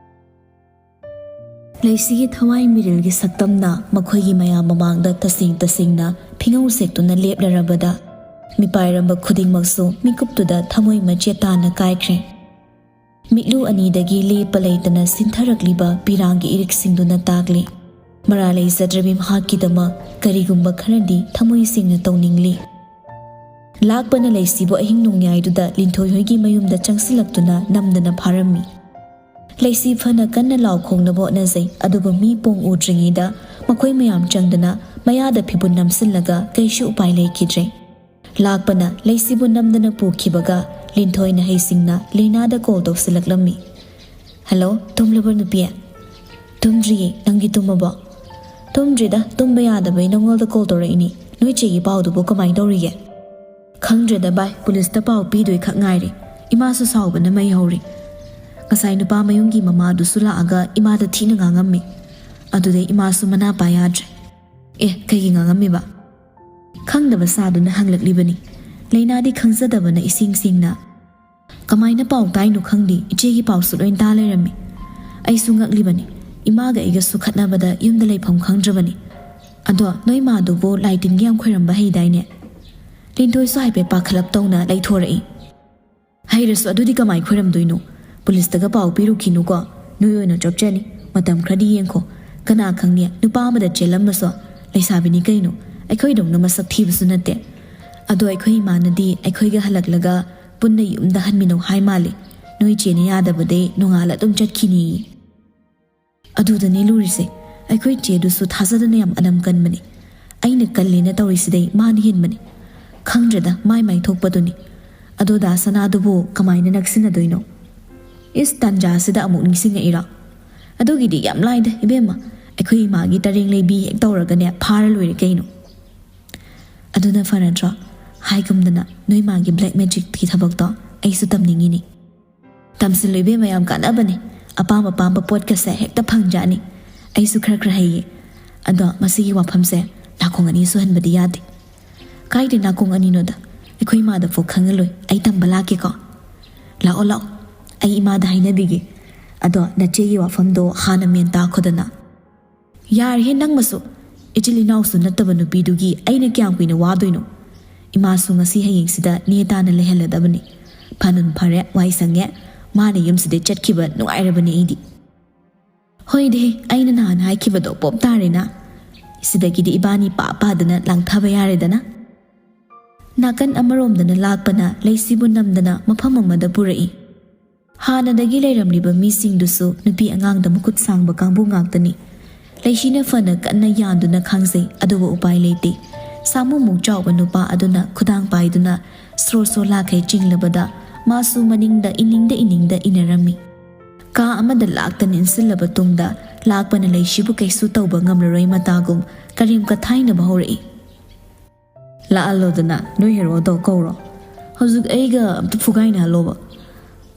ꯂꯩꯁꯤꯒꯤ ꯊꯋꯥꯏ ꯃꯤꯔꯤꯜꯒꯤ ꯁꯛꯇꯝꯅ ꯃꯈꯣꯏꯒꯤ ꯃꯌꯥꯝ ꯃꯃꯥꯡꯗ ꯇꯁꯦꯡ ꯇꯁꯦꯡꯅ ꯐꯤꯉꯧ ꯁꯦꯛꯇꯨꯅ ꯂꯦꯞꯂꯔꯕꯗ, ꯃꯤꯄꯥꯏꯔꯝꯕ ꯈꯨꯗꯤꯡꯃꯛꯁꯨ ꯃꯤꯀꯨꯞꯇꯨꯗ ꯊꯃꯣꯏ ꯃꯆꯦꯠ ꯇꯥꯅ ꯀꯥꯏꯈ꯭ꯔꯦ꯫ ꯃꯤꯠꯂꯨ ꯑꯅꯤꯗꯒꯤ ꯂꯦꯞꯄ ꯂꯩꯇꯅ ꯁꯤꯟꯊꯔꯛꯂꯤꯕ ꯄꯤꯔꯥꯡꯒꯤ ꯏꯔꯤꯛꯁꯤꯡꯗꯨꯅ ꯇꯥꯛꯂꯤ, ꯃꯔꯥ ꯂꯩꯖꯗ꯭ꯔꯕꯤ ꯃꯍꯥꯛꯀꯤꯗꯃꯛ ꯀꯔꯤꯒꯨꯝꯕ ꯈꯔꯗꯤ ꯊꯃꯣꯏ ꯁꯦꯡꯅ ꯇꯧꯅꯤꯡꯂꯤ꯫ ꯂꯥꯛꯄꯅ ꯂꯩꯁꯤꯕꯨ ꯑꯍꯤꯡ ꯅꯣꯡꯌꯥꯏꯗꯨꯗ ꯂꯤꯟꯊꯣꯏ ꯍꯣꯏꯒꯤ ꯃꯌꯨꯝꯗ ꯆꯪꯁꯤꯜꯂꯛꯇꯨꯅ ꯅꯝꯗꯅ ꯐꯥꯔꯝꯃꯤ꯫ ꯂꯩꯁꯤ ꯐꯅ ꯀꯟꯅ ꯂꯥꯎ ꯈꯣꯡꯅꯕ ꯍꯣꯠꯅꯖꯩ, ꯑꯗꯨꯕꯨ ꯃꯤ ꯄꯣꯡ ꯎꯗ꯭ꯔꯤꯉꯩꯗ ꯃꯈꯣꯏ ꯃꯌꯥꯝ ꯆꯪꯗꯨꯅ ꯃꯌꯥꯗ ꯐꯤꯕꯨꯟ ꯅꯝꯁꯤꯜꯂꯒ ꯀꯩꯁꯨ ꯎꯄꯥꯏ ꯂꯩꯈꯤꯗ꯭ꯔꯦ꯫ ꯂꯥꯛꯄꯅ ꯂꯩꯁꯤꯕꯨ ꯅꯝꯗꯅ ꯄꯨꯈꯤꯕꯒ ꯂꯤꯟꯊꯣꯏꯅ ꯍꯩꯁꯤꯡꯅ ꯂꯩꯅꯥꯗ ꯀꯣꯜ ꯇꯧꯁꯤꯜꯂꯛꯂꯝꯃꯤ꯫ "ꯍꯜꯂꯣ, ꯇꯨꯝꯂꯕ꯭ꯔꯣ ꯅꯨꯄꯤ?" "ꯇꯨꯝꯗ꯭ꯔꯤꯌꯦ, ꯅꯪꯗꯤ ꯇꯨꯝꯃꯕꯣ?" "ꯇꯨꯝꯗ꯭ꯔꯤꯗ, ꯇꯨꯝꯕ ꯌꯥꯗꯕꯩ ꯅꯉꯣꯟꯗ ꯀꯣꯜ ꯇꯧꯔꯛꯏꯅꯤ꯫ ꯅꯣꯏ ꯆꯦꯒꯤ ꯄꯥꯎꯗꯨꯕꯨ ꯀꯃꯥꯏꯅ ꯇꯧꯔꯤꯒꯦ?" "ꯈꯪꯗ꯭ꯔꯦꯗ ꯚꯥꯏ, ꯄꯨꯂꯤꯁꯇ ꯄꯥꯎ ꯄꯤꯗꯣꯏ ꯈꯛ ꯉꯥꯏꯔꯦ꯫ ꯏꯃꯥꯁꯨ ꯁꯥꯎꯕꯅ ꯃꯩ ꯍꯧꯔꯤ꯫ ꯉꯁꯥꯏ ꯅꯨꯄꯥ ꯃꯌꯨꯝꯒꯤ ꯃꯃꯥꯗꯨꯁꯨ ꯂꯥꯛꯑꯒ ꯏꯃꯥꯗ ꯊꯤꯅ ꯉꯥꯡꯉꯝꯃꯤ꯫ ꯑꯗꯨꯗꯩ ꯏꯃꯥꯁꯨ ꯃꯅꯥ ꯄꯥ ꯌꯥꯗ꯭ꯔꯦ꯫" "ꯑꯦ, ꯀꯩꯒꯤ ꯉꯥꯡꯉꯝꯃꯤꯕ?" "ꯈꯪꯗꯕ ꯁꯥꯗꯨꯅ ꯍꯪꯂꯛꯂꯤꯕꯅꯤ꯫ ꯂꯩꯅꯥꯗꯤ ꯈꯪꯖꯗꯕꯅ ꯏꯁꯤꯡ ꯁꯤꯡꯅ꯫ ꯀꯃꯥꯏꯅ ꯄꯥꯎ ꯇꯥꯏꯅꯣ ꯈꯪꯗꯦ, ꯏꯆꯦꯒꯤ ꯄꯥꯎꯁꯨ ꯂꯣꯏ ꯇꯥ ꯂꯩꯔꯝꯃꯤ꯫ ꯑꯩꯁꯨ ꯉꯛꯂꯤꯕꯅꯤ꯫ ꯏꯃꯥꯒ ꯑꯩꯒꯁꯨ ꯈꯠꯅꯕꯗ ꯌꯨꯝꯗ ꯂꯩꯐꯝ ꯈꯪꯗ꯭ꯔꯕꯅꯤ꯫ ꯑꯗꯣ ꯅꯣꯏ ꯃꯥꯗꯨꯕꯨ ꯂꯥꯏ ꯇꯤꯟꯒꯤ ꯌꯥꯝ ꯈꯣꯏꯔꯝꯕ ꯍꯩꯗꯥꯏꯅꯦ?" ꯂꯤꯟꯊꯣꯏꯁꯨ ꯍꯥꯏꯐꯦꯠ ꯄꯥꯈꯠꯂꯞ ꯇꯧꯅ ꯂꯩꯊꯣꯔꯛꯏ꯫ "ꯍꯩꯔꯁꯨ ꯑꯗꯨꯗꯤ ꯀꯃꯥꯏ ꯈꯣꯏꯔꯝꯗꯣꯏꯅꯣ? ꯄꯨꯂꯤꯁꯇꯒ ꯄꯥꯎ ꯄꯤꯔꯨꯈꯤꯅꯨꯀꯣ꯫ ꯅꯣꯏ ꯑꯣꯏꯅ ꯆꯣꯞꯆꯅꯤ꯫ ꯃꯇꯝ ꯈꯔꯗꯤ ꯌꯦꯡꯈꯣ꯫ ꯀꯅꯥ ꯈꯪꯅꯤ, ꯅꯨꯄꯥ ꯑꯃꯗ ꯆꯦꯜꯂꯝꯃꯁꯨ꯫ ꯂꯩꯁꯥꯕꯤꯅꯤ ꯀꯩꯅꯣ, ꯑꯩꯈꯣꯏꯗꯧꯅ ꯃꯁꯛ ꯊꯤꯕꯁꯨ ꯅꯠꯇꯦ꯫ ꯑꯗꯣ ꯑꯩꯈꯣꯏ ꯏꯃꯥꯅꯗꯤ ꯑꯩꯈꯣꯏꯒ ꯍꯜꯂꯛꯂꯒ ꯄꯨꯟꯅ ꯌꯨꯝꯗ ꯍꯟꯃꯤꯟꯅꯧ ꯍꯥꯏ ꯃꯥꯜꯂꯦ꯫ ꯅꯣꯏ ꯆꯦꯅ ꯌꯥꯗꯕꯗꯩ ꯅꯣꯡꯉꯥꯜꯂ ꯑꯗꯨꯝ ꯆꯠꯈꯤꯅꯤꯌꯦ꯫ ꯑꯗꯨꯗꯅꯦ ꯂꯨꯔꯤꯁꯦ꯫ ꯑꯩꯈꯣꯏ ꯆꯦꯗꯨꯁꯨ ꯊꯥꯖꯗꯅ ꯌꯥꯝ ꯑꯅꯝ ꯀꯟꯕꯅꯦ꯫ ꯑꯩꯅ ꯀꯜꯂꯦꯅ ꯇꯧꯔꯤꯁꯤꯗꯩ ꯃꯥꯅ ꯍꯦꯟꯕꯅꯦ꯫ ꯈꯪꯗ꯭ꯔꯦꯗ, ꯃꯥꯏ ꯃꯥꯏ ꯊꯣꯛꯄꯗꯨꯅꯤ꯫ ꯑꯗꯣ ꯗꯥ ꯁꯅꯥꯗꯨꯕꯨ ꯀꯃꯥꯏꯅ ꯅꯛꯁꯤꯟꯅꯗꯣꯏꯅꯣ? ꯏꯁ, ꯇꯥꯟꯖꯥꯁꯤꯗ ꯑꯃꯨꯛ ꯅꯤꯡꯁꯤꯡꯉꯛꯏꯔꯣ? ꯑꯗꯨꯒꯤꯗꯤ ꯌꯥꯝ ꯂꯥꯏꯗ ꯏꯕꯦꯝꯃ, ꯑꯩꯈꯣꯏ ꯏꯃꯥꯒꯤ ꯇꯔꯦꯡ ꯂꯩꯕꯤ ꯍꯦꯛ ꯇꯧꯔꯒꯅꯦ ꯐꯥꯔ ꯂꯣꯏꯔꯦ ꯀꯩꯅꯣ꯫ ꯑꯗꯨꯅ ꯐꯔꯗ꯭ꯔꯣ? ꯍꯥꯏꯒꯨꯝꯗꯅ ꯅꯣꯏ ꯃꯥꯒꯤ ꯕ꯭ꯂꯦꯛ ꯃꯦꯖꯤꯛꯀꯤ ꯊꯕꯛꯇꯣ ꯑꯩꯁꯨ ꯇꯝꯅꯤꯡꯉꯤꯅꯦ꯫ ꯇꯝꯁꯤꯜꯂꯨ ꯏꯕꯦꯝꯃ, ꯌꯥꯝ ꯀꯥꯟꯅꯕꯅꯦ꯫ ꯑꯄꯥꯝ ꯑꯄꯥꯝꯕ ꯄꯣꯠꯀꯁꯦ ꯍꯦꯛꯇ ꯐꯪꯖꯥꯠꯅꯤ꯫ ꯑꯩꯁꯨ ꯈꯔ ꯈꯔ ꯍꯩꯌꯦ꯫ ꯑꯗꯣ ꯃꯁꯤꯒꯤ ꯋꯥꯐꯝꯁꯦ ꯅꯥꯀꯣꯡ ꯑꯅꯤ ꯁꯨꯍꯟꯕꯗꯤ ꯌꯥꯗꯦ꯫ ꯀꯥꯏꯗ ꯅꯥꯀꯣꯡ ꯑꯅꯤꯅꯣꯗ? ꯑꯩꯈꯣꯏ ꯏꯃꯥꯗ ꯐꯥꯎ ꯈꯪꯍꯜꯂꯣꯏ꯫ ꯑꯩ ꯇꯝꯕ ꯂꯥꯛꯀꯦꯀꯣ꯫ ꯂꯥꯛꯑꯣ ꯂꯥꯛꯑꯣ, ꯑꯩ ꯏꯃꯥꯗ ꯍꯥꯏꯅꯕꯤꯒꯦ꯫ ꯑꯗꯣ ꯅꯆꯦꯒꯤ ꯋꯥꯐꯝꯗꯣ ꯍꯥꯟꯅ ꯃꯦꯟ ꯇꯥꯈꯣꯗꯅ꯫ ꯌꯥꯔꯦꯍꯦ ꯅꯪꯃꯁꯨ꯫ ꯏꯆꯤꯜ ꯏꯅꯥꯎꯁꯨ ꯅꯠꯇꯕ ꯅꯨꯄꯤꯗꯨꯒꯤ ꯑꯩꯅ ꯀꯌꯥꯝ ꯀꯨꯏꯅ ꯋꯥꯗꯣꯏꯅꯣ? ꯏꯃꯥꯁꯨ ꯉꯁꯤ ꯍꯌꯦꯡꯁꯤꯗ ꯅꯦ ꯇꯥꯅ ꯂꯩꯍꯜꯂꯗꯕꯅꯤ꯫ ꯐꯅꯨꯟ ꯐꯔꯦ, ꯋꯥꯏ ꯁꯪꯉꯦ꯫ ꯃꯥꯅ ꯌꯨꯝꯁꯤꯗꯩ ꯆꯠꯈꯤꯕ ꯅꯨꯡꯉꯥꯏꯔꯕꯅꯦ ꯑꯩꯗꯤ꯫ ꯍꯣꯏꯗꯤ, ꯑꯩꯅ ꯅꯍꯥꯟ ꯍꯥꯏꯈꯤꯕꯗꯣ ꯄꯣꯞ ꯇꯥꯔꯦꯅ꯫ ꯁꯤꯗꯒꯤꯗꯤ ꯏꯕꯥꯅꯤ ꯄꯥ ꯄꯥꯗꯅ ꯂꯥꯡꯊꯕ ꯌꯥꯔꯦꯗꯅ꯫ ꯅꯥꯀꯟ ꯑꯃꯔꯣꯝꯗꯅ ꯂꯥꯛꯄꯅ ꯂꯩꯁꯤꯕꯨ ꯅꯝꯗꯅ ꯃꯐꯝ ꯑꯃꯗ ꯄꯨꯔꯛꯏ꯫ ꯍꯥꯟꯅꯗꯒꯤ ꯂꯩꯔꯝꯂꯤꯕ ꯃꯤꯁꯤꯡꯗꯨꯁꯨ ꯅꯨꯄꯤ ꯑꯉꯥꯡꯗ ꯃꯈꯨꯠ ꯁꯥꯡꯕ ꯀꯥꯡꯕꯨ ꯉꯥꯛꯇꯅꯤ꯫ ꯂꯩꯁꯤꯅ ꯐꯅ ꯀꯟꯅ ꯌꯥꯟꯗꯨꯅ ꯈꯥꯡꯖꯩ, ꯑꯗꯨꯕꯨ ꯎꯄꯥꯏ ꯂꯩꯇꯦ꯫ ꯁꯥꯃꯨꯃꯨꯛ ꯆꯥꯎꯕ ꯅꯨꯄꯥ ꯑꯗꯨꯅ ꯈꯨꯗꯥꯡ ꯄꯥꯏꯗꯨꯅ ꯁ꯭ꯔꯣ ꯁ꯭ꯔꯣ ꯂꯥꯛꯈꯩ ꯆꯤꯡꯂꯕꯗ ꯃꯥꯁꯨ ꯃꯅꯤꯡꯗ ꯏꯅꯤꯡꯗ ꯏꯅꯤꯡꯗ ꯏꯟꯅꯔꯝꯃꯤ꯫ ꯀꯥ ꯑꯃꯗ ꯂꯥꯛꯇꯅ ꯏꯟꯁꯤꯜꯂꯕ ꯇꯨꯡꯗ ꯂꯥꯛꯄꯅ ꯂꯩꯁꯤꯕꯨ ꯀꯩꯁꯨ ꯇꯧꯕ ꯉꯝꯂꯔꯣꯏ ꯃꯇꯥꯒꯨꯝ ꯀꯔꯦꯝ ꯀꯊꯥꯏꯅꯕ ꯍꯧꯔꯛꯏ꯫ ꯂꯥꯛꯍꯜꯂꯣꯗꯅ, ꯅꯣꯏ ꯍꯦꯔꯣꯗꯣ ꯀꯧꯔꯣ꯫ ꯍꯧꯖꯤꯛ ꯑꯩꯒ ꯑꯝꯇ ꯐꯨꯒꯥꯏꯅꯍꯜꯂꯣꯕ꯫